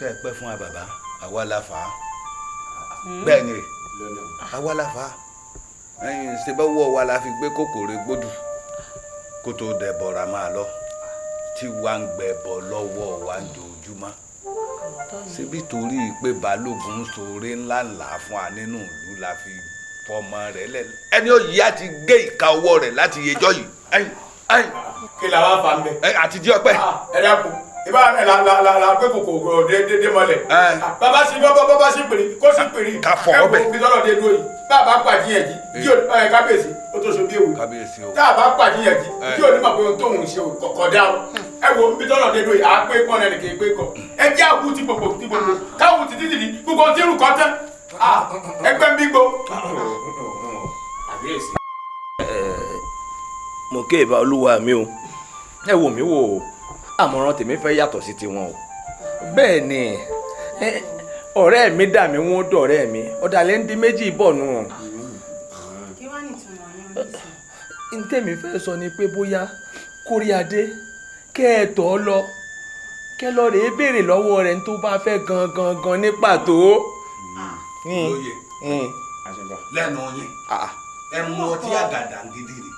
Kẹ́ ẹ pẹ́ fún wa bàbá, àwa la fà á. Bẹ́ẹ̀ ni àwa la fà á. Ẹ̀yin ṣe bá wọ́ wa la fi gbé kòkòrò gbódù kó tó dẹ̀ bọ̀rà máa lọ tí wàá ń gbẹ bọ̀ lọ́wọ́ wa ń dojúmọ́. Ṣebí torí pé balógun ń ṣoore ńláńlá fún wa nínú ìlú la fi fọmọ rẹ̀ lẹ̀ ẹni ó yí á ti gé ìka ọwọ́ rẹ̀ láti yejọ́ yìí. Kí la wá fa ń bẹ. Àti di ọpẹ́. Ẹ dákun ìbá rẹ la la la la gbé kòkòrò dédé mọ́lẹ̀. Bàbá sí bàbá sí pèrè kó sí pèrè. Ká fọ ọbẹ̀. Ẹ kò fi tọ́lọ̀ dé dúró yìí. Bàbá pàdíyàn jí kí o kábíyèsí ó tó so bí ewu. Kábíyèsí o. Tá a bá pàdíyàn jí kí o ní mọ̀ pé ohun tóun ṣe kọ̀dá o. Ẹ wo bí tọ́lọ̀ dé dúró yìí à á pé pọ́n ẹnì kì í pé kọ. Ẹ jẹ́ àkú ti gbogbo ti gbogbo káwù ti títì ní gbogbo tí irú kọ́ tán. Ẹgbẹ́ ń bí gbo. Kábíyèsí. Mo ké ìbá olúwa mi o, ẹ wò mí wò ó, àmọ̀ràn tèmi fẹ́ yàtọ̀ sí tiwọn o. Bẹ́ẹ̀ ni ọ̀rẹ́ mi dà mí wọ́n dọ̀rẹ́ mi, ọ̀dàlẹ̀ ń di méjì bọ̀ nù. Kí wàá ní ìtumọ̀ yẹn nísìnyí? N tèmi fẹ́ sọ ni pé bóyá Kóríadé kẹ́ ẹ tọ́ lọ kẹ́ lọ rèé béèrè lọ́wọ́ rẹ̀ tó bá fẹ́ gangan gan ní pàtó. Lóye lẹ́nu yín ẹ mú ọtí àgàdà gidi ni.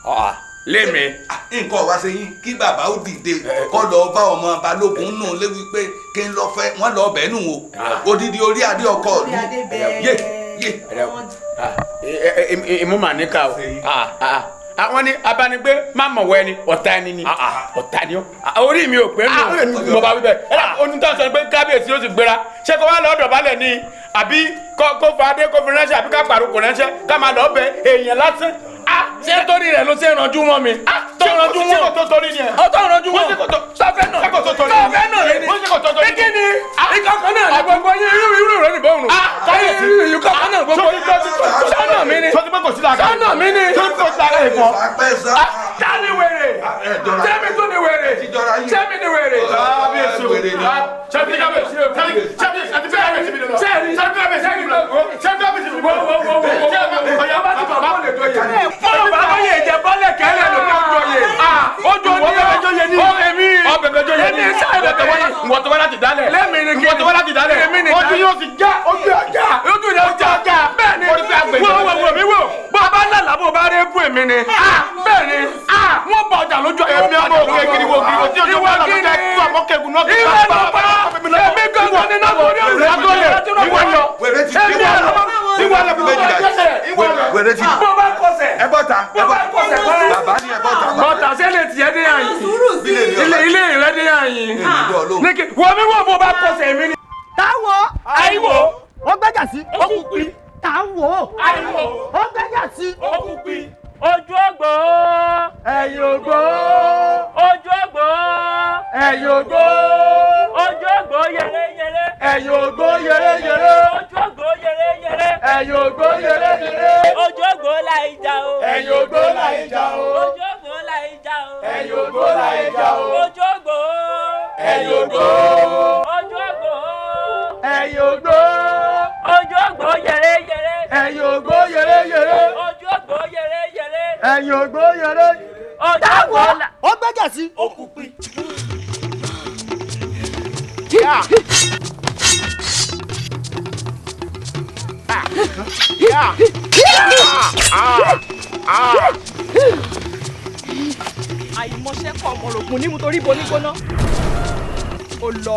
Lémi. Nǹkan wá sí yín kí bàbá ó dìde kọ́ lọ bá ọmọ balógun nù léwu pé kí n lọ fẹ́ wọ́n lọ bẹ́ẹ̀ nù o odidi orí adé ọkọ ìlú yé yé. Ìmú mà ní ká o. Àwọn ní abánigbé má mọ̀wọ́ ẹni ọ̀tá ẹni ni ọ̀tá ni ó. Orí mi ò pé nù. Mo bá wí bẹ́ẹ̀. Onítàn sọ pé kábíyèsí ó sì gbéra ṣé kó wá lọ́ọ́ dọ̀bálẹ̀ ni àbí kó fa adé kó fi ránṣẹ́ àbí ká pàrokò ránṣẹ́ ká máa lọ́ọ́ bẹ èèyàn lásán. Ṣé torí rẹ̀ ló ṣe ń ranjú mọ́ mi? Tó ranjú mọ́. Ṣé kò tó torí ni ẹ? Ọ tó ranjú mọ́. Sọfẹ́ náà. Ṣé kò tó torí ni? Sọfẹ́ náà ni. Ṣé kò tó torí ni? Kí ni? Ìkọ̀kan náà ni gbogbo yín irú irú rẹ̀ nìbọn òrùn. Ìkọ̀kan náà gbogbo yín. Sọ́nà mi ni. Sọ́nà mi ni. Ta ni wèrè? Sẹ́mi tún ni wèrè. Sẹ́mi ni wèrè. Bọ́lá bàbá yẹ jẹ bọ́lẹ̀ kẹ́lẹ́ ló ní ọjọ́ yẹ. Ojú ni mi ni. Bẹ́ẹ̀ ni wọ́n bá ọjà lójú ayé. Èmi ọmọ òkè giriwo giriwo tí ojú wa lọ́dún jẹ́ kí ọmọ kẹgùn náà. Ìwé ló pa èmi gangan ni náà lórí òrùlé. Ìwọ lọ wèrè ti di ìwọ lọ wèrè ti di. Bó bá kọsẹ̀. Ẹ bọ́ta bó bá kọsẹ̀ kọ́lá. Bàbá ni ẹ bọ́ta. Bọ́ta sẹ́lẹ̀ tiẹ̀ dé àyìn. Ilé rẹ̀ dé àyìn. Wọ́n mi wọ̀ bó bá kọsẹ̀ mi ni. Táwo. Àìwò. Ó gbẹ́jà sí. Ó kú pin. Táwo. Àìwò. Ó gbẹ́jà sí. Ó kú pin. Ojú ògbó. Ẹ̀yìn ògbó. Ojú ògbó. Ẹ̀yìn ògbó. Ojú ògbó yẹrẹ yẹrẹ. Ẹ̀yìn ògbó yẹrẹ yẹrẹ. Ojú ògbó yẹrẹ yẹrẹ. Ẹ̀yìn ògbó yẹrẹ yẹrẹ. Ojú ògbó láì jà o. Ẹ̀yìn ògbó láì jà o. Ojú ògbó láì jà o. Ẹ̀yìn ògbó láì jà o. Ojú ògbó. Ẹ̀yìn ògbó. Ojú ògbó. Ẹ̀yìn ògbó. Ojú ògbó yẹrẹ yẹrẹ. Ẹ̀yìn ògbó yẹrẹ yẹrẹ. Ojú ògbó yẹrẹ yẹrẹ. Ẹ̀yìn ògbó yẹrẹ. Ojú ògbó la. Ó gbẹ́jà sí. Ó kú pin. Àìmọṣẹ́ kọ ọmọ rògùn nímú torí bo nígbóná. Ó lọ.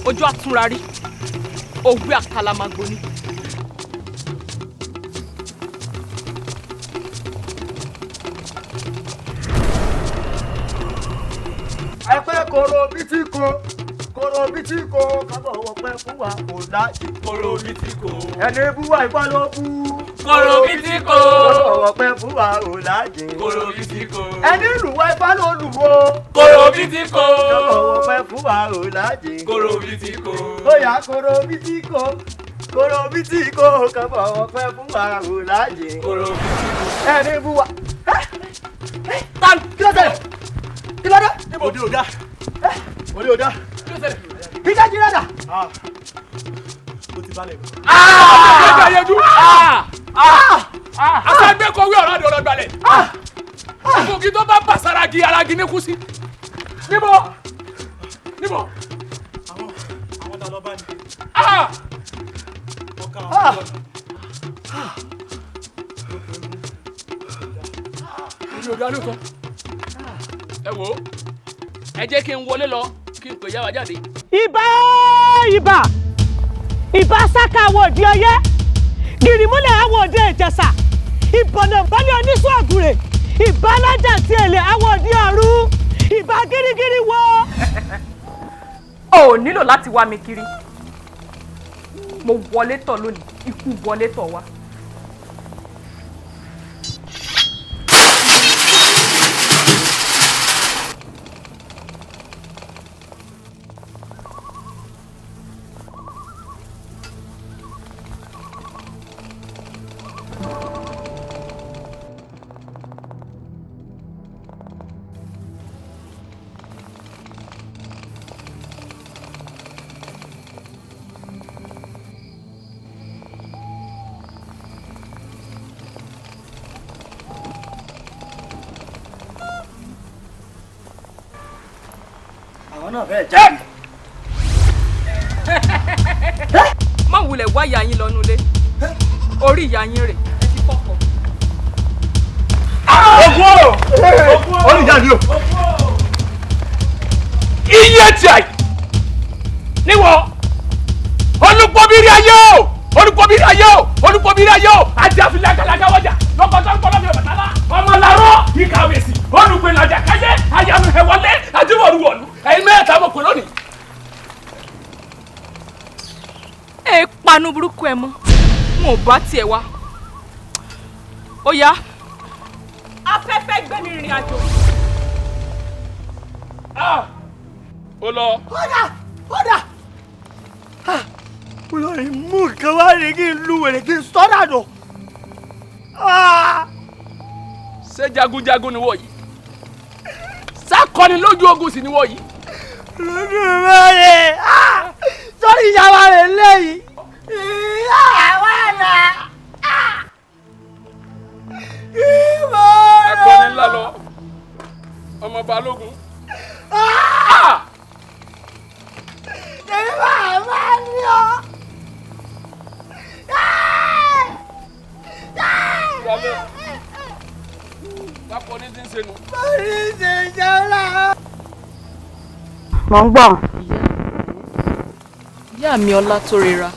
Ojú àtúnra rí. Òwe àkàlàmàgbò ni. Ẹ pé koro bítí ko koro bítí ko kábọ̀ wọpẹ́ fún wa kò láàyè. Koro bítí ko. Ẹni bú wa ìbọn ló bú. Koro bítí ko. Kábọ̀ wọpẹ́ fún wa kò láàyè. Koro bítí ko. Ẹni lù wá ìbọn ló lù wo. Koro bítí ko. Kábọ̀ wọpẹ́ fún wa kò láàyè. Koro bítí ko. Ó yá koro bítí ko koro bítí ko kábọ̀ wọpẹ́ fún wa kò láàyè. Koro bítí ko. Ẹni bú wa. Tán kí ló dé? Kí ló dé? Òde ò dá. Òde ò dá. Peter Jirada. Ó ti balẹ̀. Ẹgbẹ́ yẹjú. Aṣáájú-kọ̀wé ọ̀rọ̀ àdó ọ̀rọ̀ gbalẹ̀. Ìfòkì tó bá bà sára gi ara gi ní kú sí. Níbo? Níbo? Àwọn tá a lọ bá ní. Ọkà àwọn ọ̀dọ́. Òde ò dá lóòótọ́. Ẹ wò ó, ẹ jẹ́ kí n wọlé lọ kí n pè yá wa jáde. Ìbà ìbà ìbà sáká àwọn òde ọyẹ́ gìrìmúlẹ̀ àwọn òde ìjẹ̀ṣà ìbọ̀nà ìbálẹ̀ oníṣọ́ àgùrè ìbà alájà tí èlé àwọn òde ọ̀run ìbà gírígírí wo. O ò nílò láti wá mi kiri. Mo wọlé tọ̀ lónìí, ikú wọlé tọ̀ wá. Àwọn náà fẹ́ jáde. Má wulẹ̀ wá ìyá yín lọ́nu ilé. Orí ìyá yín rè. Ẹ ti fọ́kọ̀. Ogun o! Ó ní jáde o. Iye tí a yìí. Níwọ̀, olùpọ̀bìrì ayé o! Olùpọ̀bìrì ayé o! Olùpọ̀bìrì ayé o! Àti àfilàgàlàgà wọjà lọ́kọ̀tọ̀ ń kọ́ lọ́fẹ̀ẹ́ bàtàlá. Ọmọ làárọ̀ ìkàwé sí. Olùpẹ̀làjà káyé àyànú ẹ̀wọ̀lé àdìwọ̀lúwọ̀lú. Ẹ̀yin mẹ́ta mọ̀ pé lónìí. Ẹ panu burúkú ẹ mọ́, n ò bá tiẹ̀ wá. Ó yá. Afẹ́fẹ́ gbé mi rìnrìn àjò. Ó lọ. Kódà kódà. Mo lọ rí mú nǹkan wá rí kí n lu wèrè kí n sọ́ dànù. Ṣé jagunjagun ni wọ̀ yìí? Sákọni lójú ogun sì ni wọ̀ yìí. Lójú rẹ̀ sọ́rí ìyàwó rẹ̀ lẹ́yìn. Ìyàwó rẹ̀. Akọni ńlá lọ, ọmọ Balógun. Èmi máa máa ní ọ. Ìyàwó. ní ti ń ṣe nu. Orí ṣe jọra. Mò ń gbọ́. Ìyá mi ọlá tó rera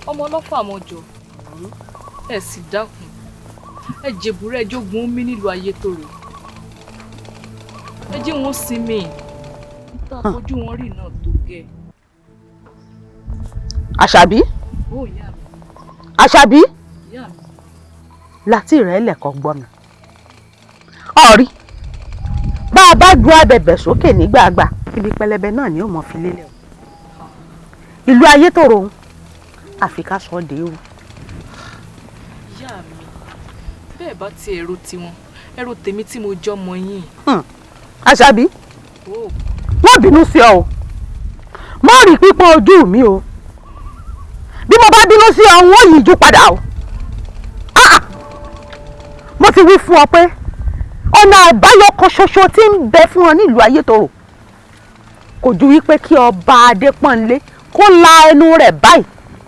ọmọ ọlọ́fà mọ́jọ ẹ sì dákun ẹ jèbúrẹ́ jogun omi nílùú Ayétòrò ẹ jẹ́ wọn sinmi níta fojú wọn rí náà tó gẹ́. Àṣàbí. Ó ìyá mi. Àṣàbí. Ìyá mi. Láti rẹ̀ lẹ̀kọ́ gbọ́ mi. Ọ̀rí bá a bá ju abẹ̀bẹ̀ sókè nígbàgbà ibi pẹlẹbẹ náà ni ó mọ̀ fi lélẹ̀ o. Ìlú Ayétòrò ń àfi ká sọ ọ́ dèrú. Ìyá mi, bẹ́ẹ̀ bá ti ẹ̀rọ tiwọn ẹ̀rọ tèmi tí mo jọmọ yín. Àṣàbí, wọ́n bínú sí ọ o, má rí pípọ́n ojú mi o, bí mo bá bínú sí ọ n ó yíjú padà o. Mo ti wí fún ọ pé ọ̀nà àbáyọ kan ṣoṣo tí ń bẹ fún ọ nílùú Ayétòrò kò ju wípé kí ọba Adépọ́nlé kó la ẹnu rẹ̀ báyìí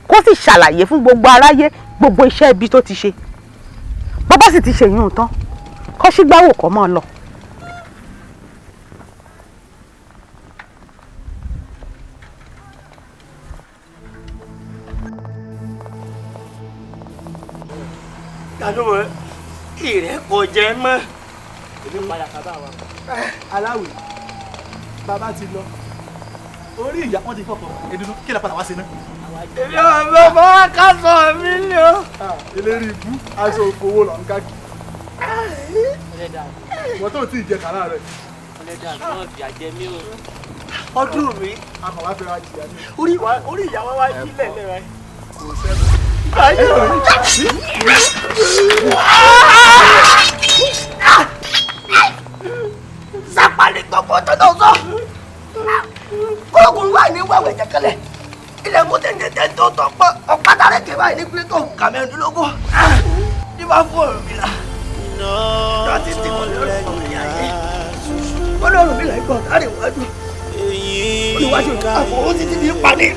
kó sì ṣàlàyé fún gbogbo aráyé gbogbo iṣẹ́ ibi tó ti ṣe. Bọ́bá sì ti ṣèyún tán kó sígbáwò kó máa lọ. Tàdúrà ìrẹ́kọ̀jẹ mọ́. Èmi padà sábà wa. Aláwì, bàbá ti lọ. Orí ìyá wọn ti fọkàn. Èdùnnú kí lè padà wá sí náà. Èmi ò mọ bá ká sọ mí ni o. Eléré ibú, aṣọ òfowó lọ ń káàkiri. Wọ́n tó tí ì jẹ kàrá rẹ̀. Ọlẹ́dàá náà fìyà jẹ mí o. Ọdún mi. A kàn wá fẹ́ ra jìyà ní. Orí ìyá wa wá sílẹ̀ lẹ́ra. Kò sẹ́nu. Sápàlì gbogbo tó tó sọ. Kóògùn wà ní wẹ̀wẹ̀ jẹ́kẹ́lẹ̀. Ilẹ̀ mú tẹ̀tẹ̀ tó tọ̀ pọ̀. Ọ̀pátá rẹ̀ kébà ní pílẹ̀ tó kà mẹ́rìndínlógún. Ní bá fún ọ̀rùn mi là. Láti ti kọ̀ lórí ọ̀rùn mi ayé. Ó lọ́rùn mi là ń gbọ̀ sáré iwájú. Olùwájú àfọwọ́ títí ní pa ní.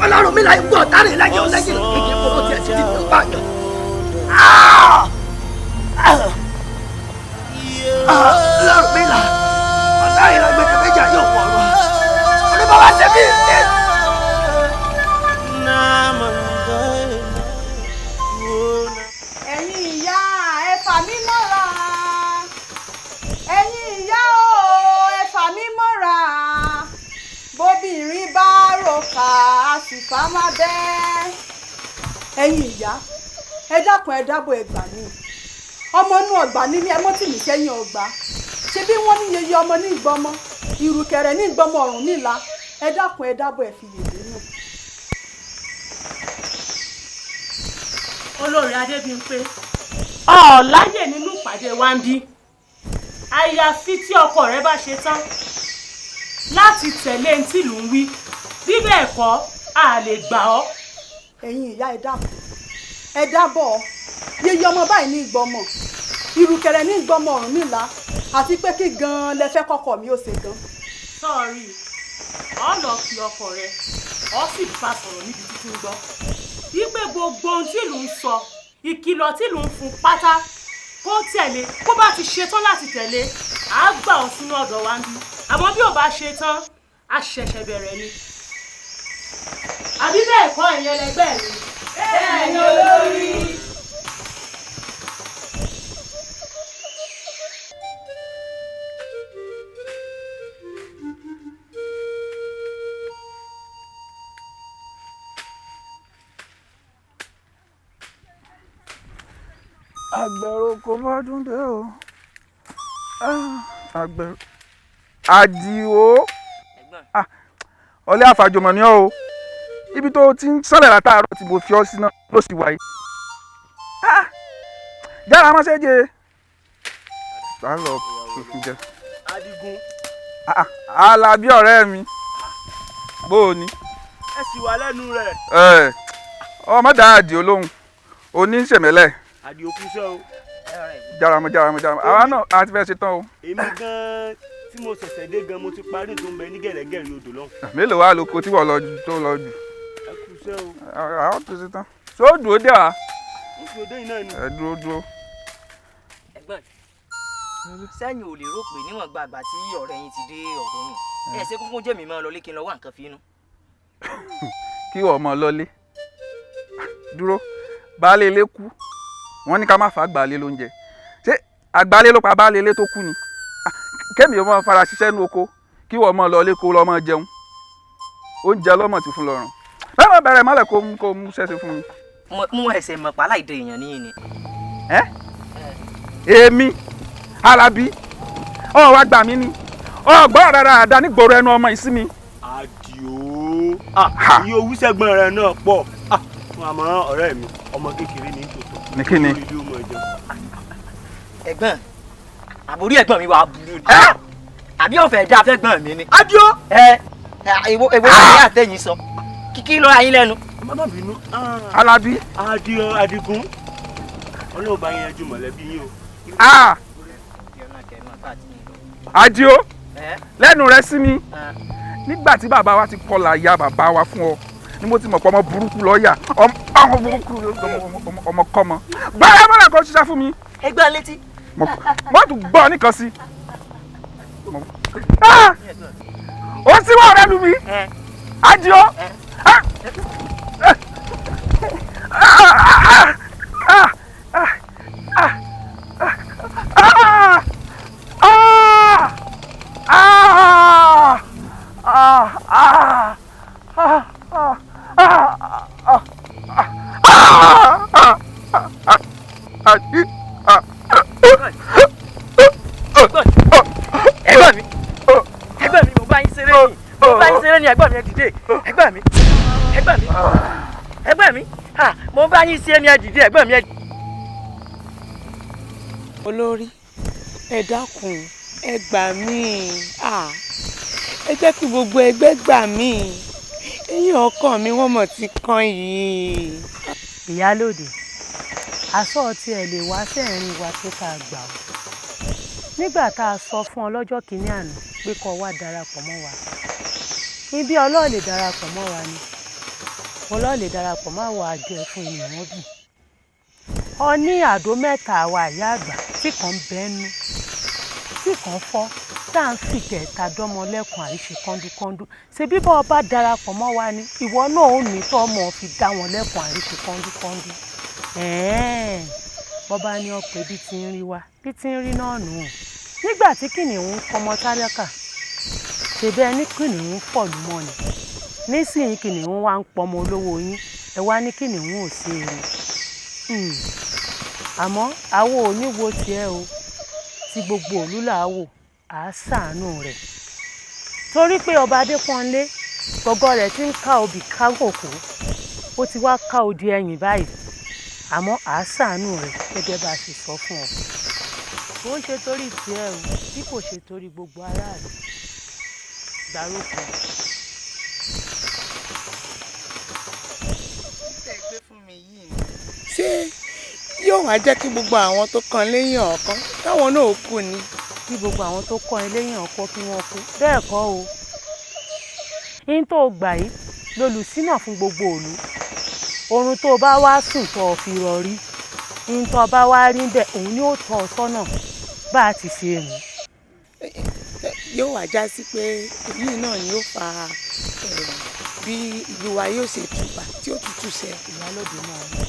Ọlọ́run mi là ń gbọ̀ sáré láyé ọlẹ́yìn kékeré fọwọ́ tiẹ̀ títí ní pààyàn. Ọlọ́run mi là ọ̀tá ìlàgbẹ̀dẹ̀ méjì ayé òkú ọ̀run. Oníbàbá ṣe mí ní. Ẹ̀yin ìyá ẹ fà mí mọ́ra, ẹ̀yin ìyá o ẹ fà mí mọ́ra, bóbìnrin bá ròkà a sì fà má bẹ́. Ẹ̀yin ìyá ẹ dákun ẹ dábọ̀ ẹ gbà mí, ọmọ inú ọgbà ní mí, ẹ mọ́ tì mí sẹ́yìn ọgbà, ṣe bí wọ́n ní yeye ọmọ ní ìgbọ́mọ, ìrùkẹ̀rẹ̀ ní ìgbọ́mọ ọ̀run nílà, ẹ dákun ẹ dábọ̀ ẹ fi yèdè nù. Olórí Adébímpé, ọ̀ọ́láyè nínú ìpàdé wa ń bí, àyàfi tí ọkọ rẹ bá ṣe tán láti tẹ̀lé ní tìlú ń wí, bí bẹ́ẹ̀ kọ́ a lè gbà ọ́. Ẹ̀yin ìyá ẹ dákun ẹ dábọ̀, yeye ọmọ báyìí ní ìgbọ́mọ, ìrùkẹ̀rẹ̀ ní ìgbọ́mọ ọ̀run nílà, àti pé kí gan-an lẹ fẹ́ kọ́kọ́ mi ó ṣe gan. Sọ́ọ̀rì, ọ lọ fi ọkọ rẹ, ọ sì bá sọ̀rọ̀ níbi títí ń gbọ́ wípé gbogbo ohun tí ìlú ń sọ, ìkìlọ̀ tí ìlú ń fún pátá kó tẹ̀lé. Kó bá ti ṣetán láti tẹ̀lé, à á gbà ọ́ sínú ọ̀dọ̀ wa ń bí, àmọ́ bí ò bá ṣetán, a ṣẹ̀ṣẹ̀ bẹ̀rẹ̀ ni. Àbí bẹ́ẹ̀ kọ́ ẹ̀yin ẹlẹgbẹ́ mi? Bẹ́ẹ̀ ni olórí. Àgbẹ̀rò kò bọ́dún dé o. Àgbẹ̀rò Àdìó, ọlẹ́ àfàjọmọ̀ ni ọ́ o. Ibi tó ti ń sọ̀rọ̀ látàárọ̀ tí mo fi ọ́ sí náà ló sì wáyé. Jára mọ́ṣẹ́ jẹ. Tá lọ fífi jẹ. Adigun. Alábí ọ̀rẹ́ mi, bó o ní. Ẹ sì wà lẹ́nu rẹ̀. Ọmọ dá Àdìó lóhùn, oníṣẹ̀mẹ́lẹ̀. Àdìó kú sẹ́ o. Jára mọ́ jára mọ́ jára mọ́, àwa náà a ti fẹ́ ṣe tán o. Èmi gan-an tí mo ṣẹ̀ṣẹ̀ dé gan mo ti parí tó ń bẹ ní gẹ̀rẹ́gẹ̀rẹ́ odò lọ́hùn. Mélòó wá lóko tí wọ́n lọ jù tó lọ jù. Ẹ kú sẹ́ o. Àwọn tó ṣe tán. Ṣé ó dúró dé wa? Ó dúró dé yìí náà ni. Ẹ dúró dúró. Ẹ̀gbọ́n, sẹ́yìn ò lè rò pé níwọ̀n gbàgbà tí ọ̀rẹ́ yín ti dé ọ̀dọ̀ mi, ẹ ṣe kúkú jẹ́ mi máa lọlé kí n lọ wá nǹkan fi inú. Kí wọ́n mọ lọlé dúró, baálé ilé kú, wọ́n ní ká má fa àgbálé lóúnjẹ. Ṣé àgbálé ló pa baálé ilé tó kú ni? Kémi ò mọ fara ṣiṣẹ́ nu oko, kí wọ́n mọ lọlé kó lọ́ mọ jẹun oúnjẹ lọ́mọ ti fún lọ́rùn. Bẹ́ẹ̀ mọ bẹ̀rẹ̀ mọ́lẹ̀ kó mú ṣẹ́ṣe fún mi. Mú ẹsẹ̀ mọ̀ pa láìdè èèyàn níyìn ni. Ẹ èmi Alábí ọ wá gbà mí ni ọgbọ́n rárá àdá nígboro ẹnu ọmọ ìsí mi. Àdìó, iye owó sẹ́gbọ́n rẹ náà pọ̀, àmọ́ ọ̀rẹ́ mi ọmọ kékeré ní tòótọ́. Ní kí ni? Ẹ̀gbọ́n, àbórí ẹ̀gbọ́n mi wà á burú ni. Àbí ọ̀fẹ́ dá fẹ́gbọ́n mi ni. Àdìó. Ẹ èwo èwo ni àtẹ̀yìn sọ kíkí lọ́ra yín lẹ́nu. Má bínú. Alábí. Àdìó Adigun, Ọlọ́run bá yẹn yanjú mọ̀lẹ́bí yín o. Àdìó, lẹ́nu rẹ sí mi nígbà tí bàbá wa ti kọlà ya bàbá wa fún ọ ni mo ti mọ̀ pé ọmọ burúkú lọ́ọ̀yà, ọmọ burúkú, ọmọkọ́mọ gbára mọ́ra kan ṣiṣẹ́ fún mi. Ẹgbẹ́ létí. Mo tún gbọ́ nìkan sí. Ó sì wà ọ̀rẹ́ lu mi. Àdìó. Ẹ̀gbọ́n mi, ẹ̀gbọ́n mi, mo bá yín ṣeré ni, mo bá yín ṣeré ni. Ẹ̀gbọ́n mi, ẹ dìde. Ẹ̀gbọ́n mi, ẹ̀gbọ́n mi, ẹ̀gbọ́n mi, mo bá yín ṣeré ni, ẹ dìde, ẹ̀gbọ́n mi, ẹ. Olórí, ẹ dákun, ẹ gbà mí, ẹ jẹ́ kí gbogbo ẹgbẹ́ gbà mí, eyín ọkàn mi wọ́n mọ̀ ti kàn yìí. Ìyálòdì, aṣọ tí ẹ lè wá sẹ́ẹ̀rin wa pé ká gbà ọ́ nígbà tá a sọ fún ọ lọ́jọ́ kìíní àná pé kó wá darapọ̀ mọ́ wa, ibi ọlọ́ọ̀ lè darapọ̀ mọ́ wa ni ọlọ́ọ̀ lè darapọ̀ mọ́ àwọn àjọ ẹ̀fún ènìyàn bì ọ ní àdó mẹ́ta àwa ìyá àgbà tí kan bẹ́nu tí kan fọ́ tá à ń fìkẹ́ ta dọ́mọ lẹ́kùn àríṣe kọ́ńdúkọ́ńdú. Ṣe bíbọ́ ọba darapọ̀ mọ́ wa ni ìwọ náà ò ní tọ́ ọmọ fi dá wọn lẹ́kùn àríṣe kọ́ńdúkọ́ńdú. Bọ́ba ní ọ̀pẹ bí ti ń rí wa bí ti ń rí náà nù ún nígbà tí kìnìún ń kọmọ tálákà, ṣèbẹ́ ẹni kìnìún fọ̀lú mọ́ ni, nísìnyí kìnìún wa ń pọmọ olówó yín, ẹ wá ní kìnìún ò sí èrè. Àmọ́ àwo ò ní wo tiẹ̀ o, tí gbogbo òlú là á wò á ṣàánú rẹ̀ torí pé ọba Adépọ́nlé gọ́gọ́ rẹ̀ ti ń ká obì ká kòkó, ó ti wá ká odi ẹ̀yìn báyìí, àmọ́ à á ṣàánú rẹ̀ gẹ́gẹ́ bá a ṣe sọ fún ọ. Kò ń ṣe torí tiẹ̀ o, bí kò ṣe torí gbogbo aráàlú. Gbàrókò. Ṣé yóò wá jẹ́ kí gbogbo àwọn tó kan lẹ́yìn ọ̀kan káwọn náà kú ni? Kí gbogbo àwọn tó kọ́ ẹ lẹ́yìn ọ̀kan kí wọ́n kú bẹ́ẹ̀ kọ́ o. Yín tó gbà yìí lolùsínà fún gbogbo òlu. Oorun tó bá wá sùn tó o fi rọrí, yín tó bá wá rí bẹ́ẹ̀ òun ni ó tọ́ ọ sọ́nà bá a ti ṣe rìn. Yóò wá já sí pé èyí náà ni ó fa bí ìlú wa yóò ṣe tùbà tí ó tutù ṣe. Ìyálòdì náà ni.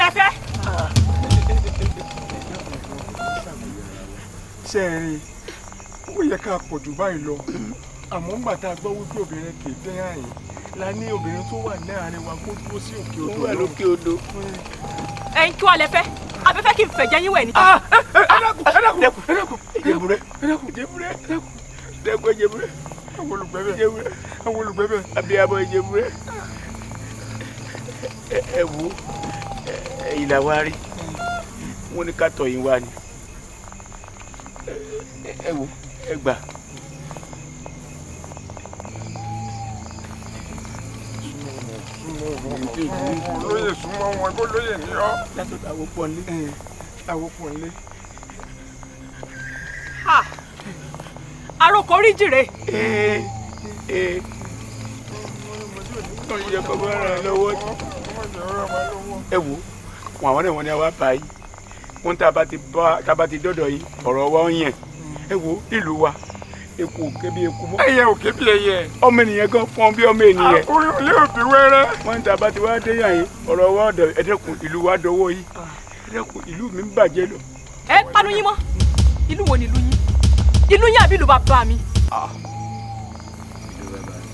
lẹ fẹ́. Ṣé ẹ rí i, ó yẹ ká pọ̀ jù báyìí lọ, àmọ́ ńgbà tá a gbọ́ wípé obìnrin kì í dẹ́ àyìn la ní obìnrin tó wà láàrin wa kó dúró sí òkè odò. Ó wà lókè odò. Ẹ̀yin kí wàá lẹ fẹ́? Abẹ́fẹ́ kí n fẹ̀jẹ̀ yín wẹ̀ ni. Ẹ dákun ẹ dákun ẹ dákun jẹ̀bùrẹ́ ẹ dákun jẹ̀bùrẹ́ ẹ dákun dẹ́kun jẹ̀bùrẹ́. Àwọn olùgbẹ́bẹ̀ àwọn olùgbẹ́bẹ̀. Abiyamọ jẹ̀bùrẹ́. Ẹ wo ìlà wa rí wọn ní ká tọ̀ yín wá ni. Ẹ wo ẹ gbà. Olóyè súnmọ́ wọn kó lóyè ní ọ́. Látọ̀dọ̀ àwọn pọ̀nlé. Àwọn pọ̀nlé. Àròkọ orí jìrè. Yẹ kó bá ràn lọ́wọ́. Ẹ wo wọn àwọn náà wọn ni a wá bá yìí wọn tá a bá ti dọ́dọ̀ yìí ọ̀rọ̀ wa ń yẹn. Ẹ wo ìlú wa eku òkè bí eku mọ́. Ẹyẹ òkè bí ẹyẹ. Ọmọ ènìyàn gan fọn bí ọmọ ènìyàn. Àkúrẹ́ olé òbí wẹ́rẹ́. Wọ́n tá a bá ti wá dé yàn yìí ọ̀rọ̀ wa ọ̀dọ̀ ẹ dẹ́kun ìlú wa dọwọ́ yìí ẹ dẹ́kun ìlú mi ń bàjẹ́ lọ. Ẹ panu yín mọ́, ìlú wo ni ìlú yín? Ìlú yín àbí ìlú bàbá mi? Ìlú bàbá mi.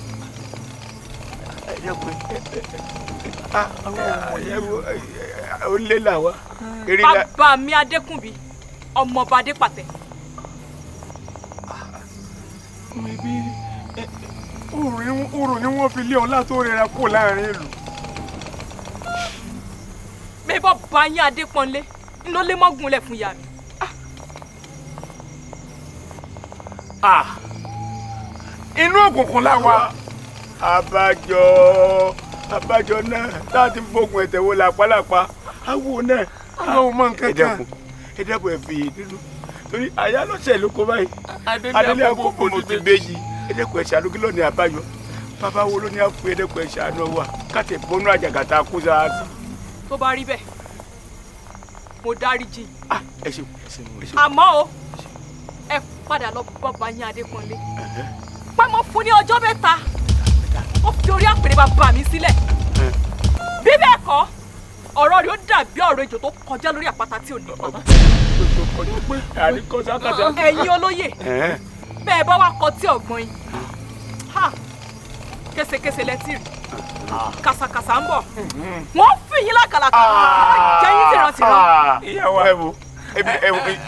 Ẹ dẹ́kun ó lé làwa. Bàbá mi Adékúnbí, ọmọọba Adépàtẹ. Ibi òrùn ni wọ́n fi lé ọlá tó rẹra kó láàrin ìlú. Bẹ́ẹ̀ bá yín Adépọ́nlé ńlọ lé mọ́gùn lẹ̀ fún ìyá mi. Inú òkùnkùn la wà. Abájọ náà láti fógun ẹ̀tẹ̀ wo làpálàpá awo náà. Àwọn ọmọ nǹkan kan. Ẹ dẹ́kun ẹ fi yìí nínú torí àyà lọ́sẹ̀ ló kó báyìí. Adélé àkókò mo ti béjì. Ẹ dẹ́kun ẹ ṣàánú kí ló ní àbáyọ. Bàbá wo ló ní àfọ ẹ dẹ́kun ẹ ṣàánú wa káàtì bọ́nú àjàgàtà kó sáà sí. Tó bá rí bẹ́ẹ̀, mo dáríjì. Ẹ ṣeun. Àmọ́ o, ẹ padà lọ bàbá yín Adékúnlé. Pé mo fún ní ọjọ́ mẹ́ta, ó fi orí àpèrè bàbá mi sílẹ̀. Bí bẹ́ẹ̀ kọ́, ọ̀rọ̀ rẹ̀ ó dàbí ọ̀rọ̀ ejò tó kọjá lórí àpáta tí ò ní pa. Ẹ̀yin olóyè, bẹ́ẹ̀ bá wá kọ tí ọ̀gbọ́n yín, késekése lẹ́tì rí, kàsàkàsà ń bọ̀, wọ́n fi yín lákàlàkà, wọ́n jẹ́ yín tìrantìran. Ìyàwó ẹ wo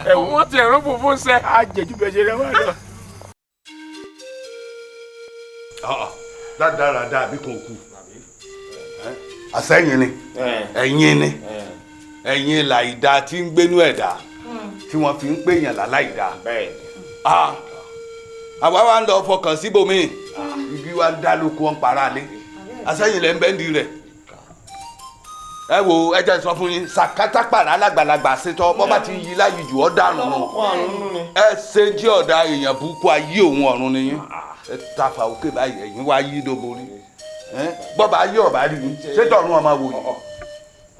ẹ wo wọ́n ti ẹ̀rọ fòfó sẹ́. A jẹ̀jú bẹ́ẹ̀ ṣe rẹ wá lọ. Dáradára àbí kò kú. Àsẹ́yìn ni, ẹ̀yin ni, ẹ̀yin làìda tí ń gbénú ẹ̀dá tí wọ́n fi ń pèèyàn láláìda. Àwa wa ń lọ fọkàn síbòmíì, igi wa ń dá lóko ń para lé. Àsẹ́yìn lẹ́ ń bẹ́ndì rẹ̀. Ẹ wo ẹ jẹ́ sọ fún yín, sàkátàpàrà alágbàlagbà ṣetán bọ́ bá ti yí láyìí jù ọ́ dànù nù. Ẹ ṣe jí ọ̀dà èèyàn burúkú ayé òun ọ̀run ni yín. Ẹ tafa òkè báyìí ẹ̀yin wá yí dóborí. Bọ́ba ayé ọ̀bá rí yín, ṣé tọ̀run ọmọ wò yín?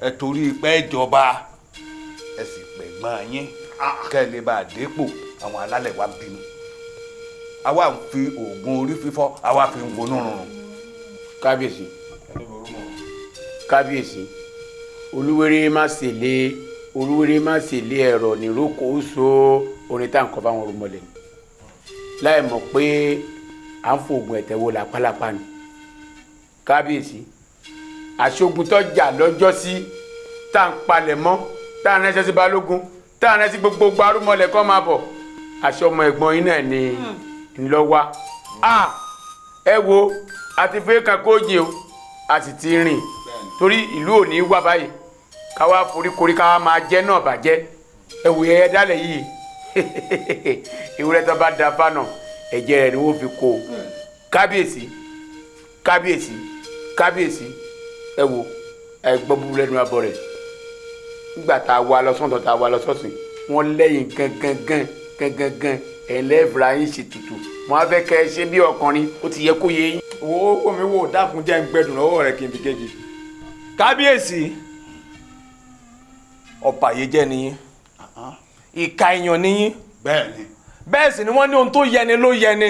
Ẹ torí pé ìjọba ẹ sì pẹ̀gbọ́n yín kẹ́ ẹ lè bá a dépò àwọn alálẹ̀ wa bínú. Àwa ń fi oògùn orí fífọ́, àwa fi ń wọnú rùnrùn. Kábíyèsí, kábíyèsí, olúwere má ṣe lé olúwere má ṣe lé ẹ̀rọ nírúkọ oṣù orin tá à ń kọ fáwọn orúmọlẹ̀ láì mọ̀ pé à ń fòògùn ẹ̀tẹ̀ wo làpálàpá ni. Kábíyèsí, àṣogun tó jà lọ́jọ́ sí tá à ń palẹ̀ mọ́ tá à ń ránṣẹ́ sí balógun tá à ń ránṣẹ́ sí gbogbo gbarúmọlẹ̀ kọ́ máa bọ̀ aṣọ ọmọ ẹ̀gbọ́n yín náà ni ńlọ́wà. Ẹ wo a ti fẹ́ kan kóòjì o a sì ti rìn torí ìlú ò ní wá báyìí ká wá foríkorí ká wá máa jẹ́ náà bàjẹ́. Ẹ wò ẹ dálẹ̀ yìí ewúrẹ́ tó bá da fánà ẹ̀jẹ̀ rẹ̀ ni wọ́n fi kó o. Kábíyèsí, kábíyèsí, kábíyèsí, ẹ wo ẹ gbọ́ búburú lẹ́nu abọ́ rẹ̀. Nígbà tá a wá lọ sọ́ńtọ̀ tá a wá lọ sọ́sìn wọ́n lẹ́yìn gangan gangan gangan ẹlẹ́fra yín ṣe tutù wọ́n á fẹ́ kẹ́ ẹ ṣe bí ọkùnrin ó ti yẹ kó yé yín. Wo wo mi wo dákun jẹ́ ń gbẹ́dùn lọ́wọ́ rẹ kí n fi kejì. Kábíyèsí, ọ̀bàyéjẹ́ ni yín, ìka èèyàn ni yín. Bẹ́ẹ̀ni. Bẹ́ẹ̀ sì ni wọ́n ní ohun tó yẹni ló yẹni.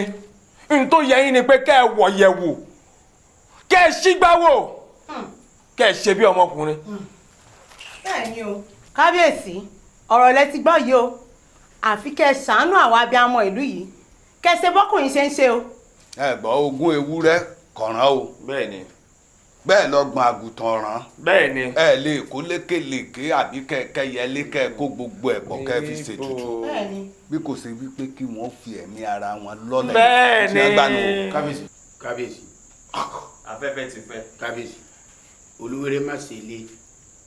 Ohun tó yẹ yín ni pé kẹ́ ẹ wọ̀yẹ̀wò, kẹ́ ẹ ṣígbáwò, kẹ́ ẹ ṣe bí ọmọkùnrin. Bẹ́ẹ̀ ni o. Kábíyèsí, ọ̀rọ̀ lẹ ti gbọ́ yìí o. Àfi kẹ́ ẹ ṣàánú àwa abiyamọ ìlú yìí, kẹ́ ẹ ṣe bọ́kùnrin ṣe ń ṣe o. Ẹ gbọ́, ogún ewúrẹ́ kọ̀ràn o. Bẹ́ẹ̀ni. Bẹ́ẹ̀ lọ́gbọ̀n àgùntàn ràn. Bẹ́ẹ̀ni. Ẹ lè kó lékelèké àbí kẹ̀kẹ́ yẹlé kẹ́ kó gbogbo ẹ̀ pọ̀ kẹ́ fi ṣètùtù. Bẹ́ẹ̀ni. Bí kò ṣe wípé kí wọ́n fi ẹ̀mí ara wọn lọ́lẹ̀. Bẹ́ẹ̀ni. Tí wọ́n gbà nù. Kábíyèsí. Kábíyèsí. Afẹ́fẹ́ ti fẹ́. Kábíyèsí. Olúwere má ṣe lé,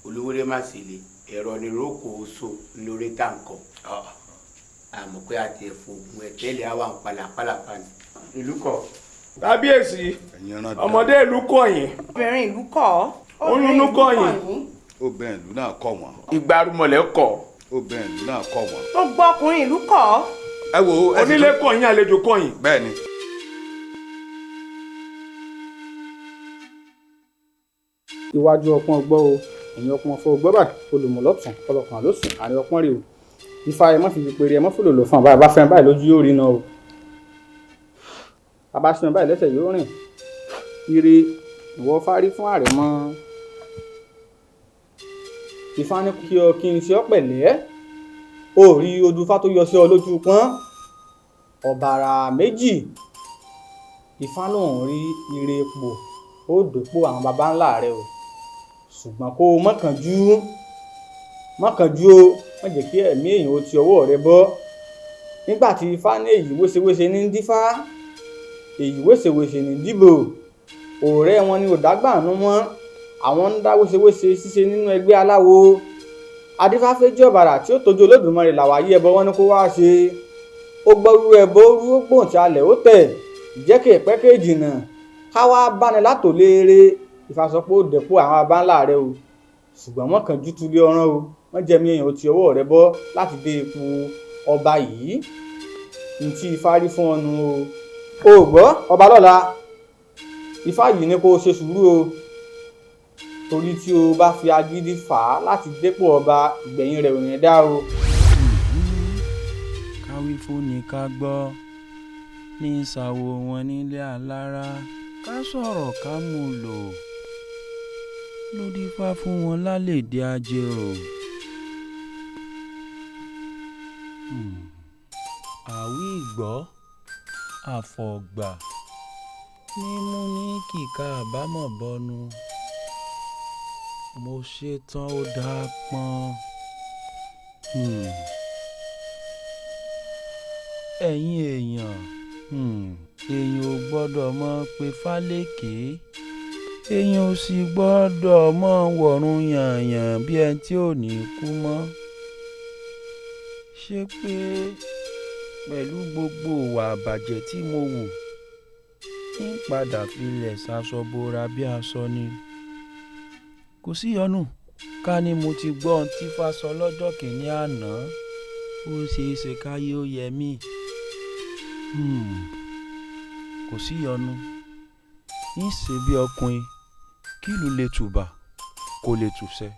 olúwere má ṣe lé, ẹ̀rọ ni rókò oṣù lórí táǹkọ̀. Àmọ́ pé àti ẹ̀fọ́ ogun ẹ̀tẹ́lẹ̀ àwa ń palàpalàpà ni. Ìlú kọ. Kábíyèsí, ọmọdé ìlú kọ̀yìn. Obìnrin ìlú kọ̀. Olúnú kọ̀yìn. Obìnrin ìlú náà kọ̀ wọ́n. Ìgbárùmọ̀lẹ̀ kọ̀. Obìnrin ìlú náà kọ̀ wọ́n. Gbogbo ọkùnrin ìlú kọ̀. Ẹ wo onílé kọ̀yìn, àlejò kọ̀yìn. Bẹ́ẹ̀ni. Iwájú ọpọ́n ọgbọ́ o, ẹ̀yìn ọpọ́n ọfọ ọgbọ́ báyìí, olùmọ̀lọ́tún ọlọ́kàn lósùn àárín ọpọ́n rè o. Ifá ẹ má fi pèrè, ẹ má fòlò lò fún àbá bá fẹ́ràn báyìí lójú yóò rí iná o. Bàbá sinmi báyìí lẹ́sẹ̀ yóò rìn. Ire ìwọ fárí fún àrẹ̀mọ. Ifá ní kí ọ kí n ṣe ọ́ pẹ̀lẹ́. O rí odù Ifá tó yọ sí ọ lójú pọ́n. Ọ̀bàrà méjì. Ifá lòun rí ire pò, ó dòpò àwọn baba ńlá rẹ o. Ṣùgbọ́n kó o mọ́kànjú, mọ́kànjú o, má jẹ́ kí ẹ̀mí èèyàn ó ti ọwọ́ rẹ bọ́. Nígbà tí Ifá ní èyí wéṣewéṣe ní dífá, èyí wéṣewéṣe ní dìbò, ọ̀rẹ́ wọn ni ò dágbàánú mọ́, àwọn ń dá wéṣewéṣe ṣíṣe nínú ẹgbẹ́ aláwo. Adífáféjì ọ̀bàrà tí ó tọ́jú Olódùmarè làwáyé ẹbọ wọn ní kó wá ṣe. Ó gbọ́ rú ẹbọ rú, ó gbóhùn tí alẹ̀ ó tẹ̀, ìjẹ́kẹ̀ ìpẹ́kẹ̀ jìnnà, ká wá báni látòléere. Ifá sọ pé ó dẹ̀pọ̀ àwọn baba ńlá rẹ o, ṣùgbọ́n wọ́n kàn jútu lé ọ̀ràn o, wọ́n jẹ́mi èèyàn ó ti ọwọ́ rẹ bọ́ láti dé ipò ọba yìí. Ntí Ifá rí fún ọ nu o. O gbọ́ ọba lọ́la, Ifá yìí ní kó o ṣe sùúrù o, torí tí o bá fi agídí fà á láti dépò ọba, ìgbẹ̀yìn rẹ̀ ò ní dá o. Káwí fún ni ká gbọ́ ní ìsàwọ̀ wọn nílé alára, ká sọ̀rọ̀ ká mú un lò ló dífá fún wọn lálẹ́dẹ̀ ajérò. Àwí ìgbọ́ àfọ̀gbà mímú ní kíkà àbámọ̀ bọnu. Mo ṣe tán ó dáa pọ́n. Ẹ̀yin èèyàn, èèyàn ò gbọ́dọ̀ mọ̀ pé fálékè, èèyàn ò sì gbọ́dọ̀ mọ̀ wọ̀run yànyàn bí ẹni tí ò ní kú mọ́. Ṣé pé pẹ̀lú gbogbo ìwà àbàjẹ́ tí mo wù, ń padà filẹ̀ ṣaṣọ bora bí aṣọ ni? Kò síyọnu, ká ní mo ti gbọ́ ohun tí Ifá sọ lọ́jọ́ kìíní àná, ó ṣeé ṣe káyé ó yẹ mí. Kò síyọnu, ń ṣe bí ọkùnrin, kílùú lè tùbà kó lè tùṣẹ.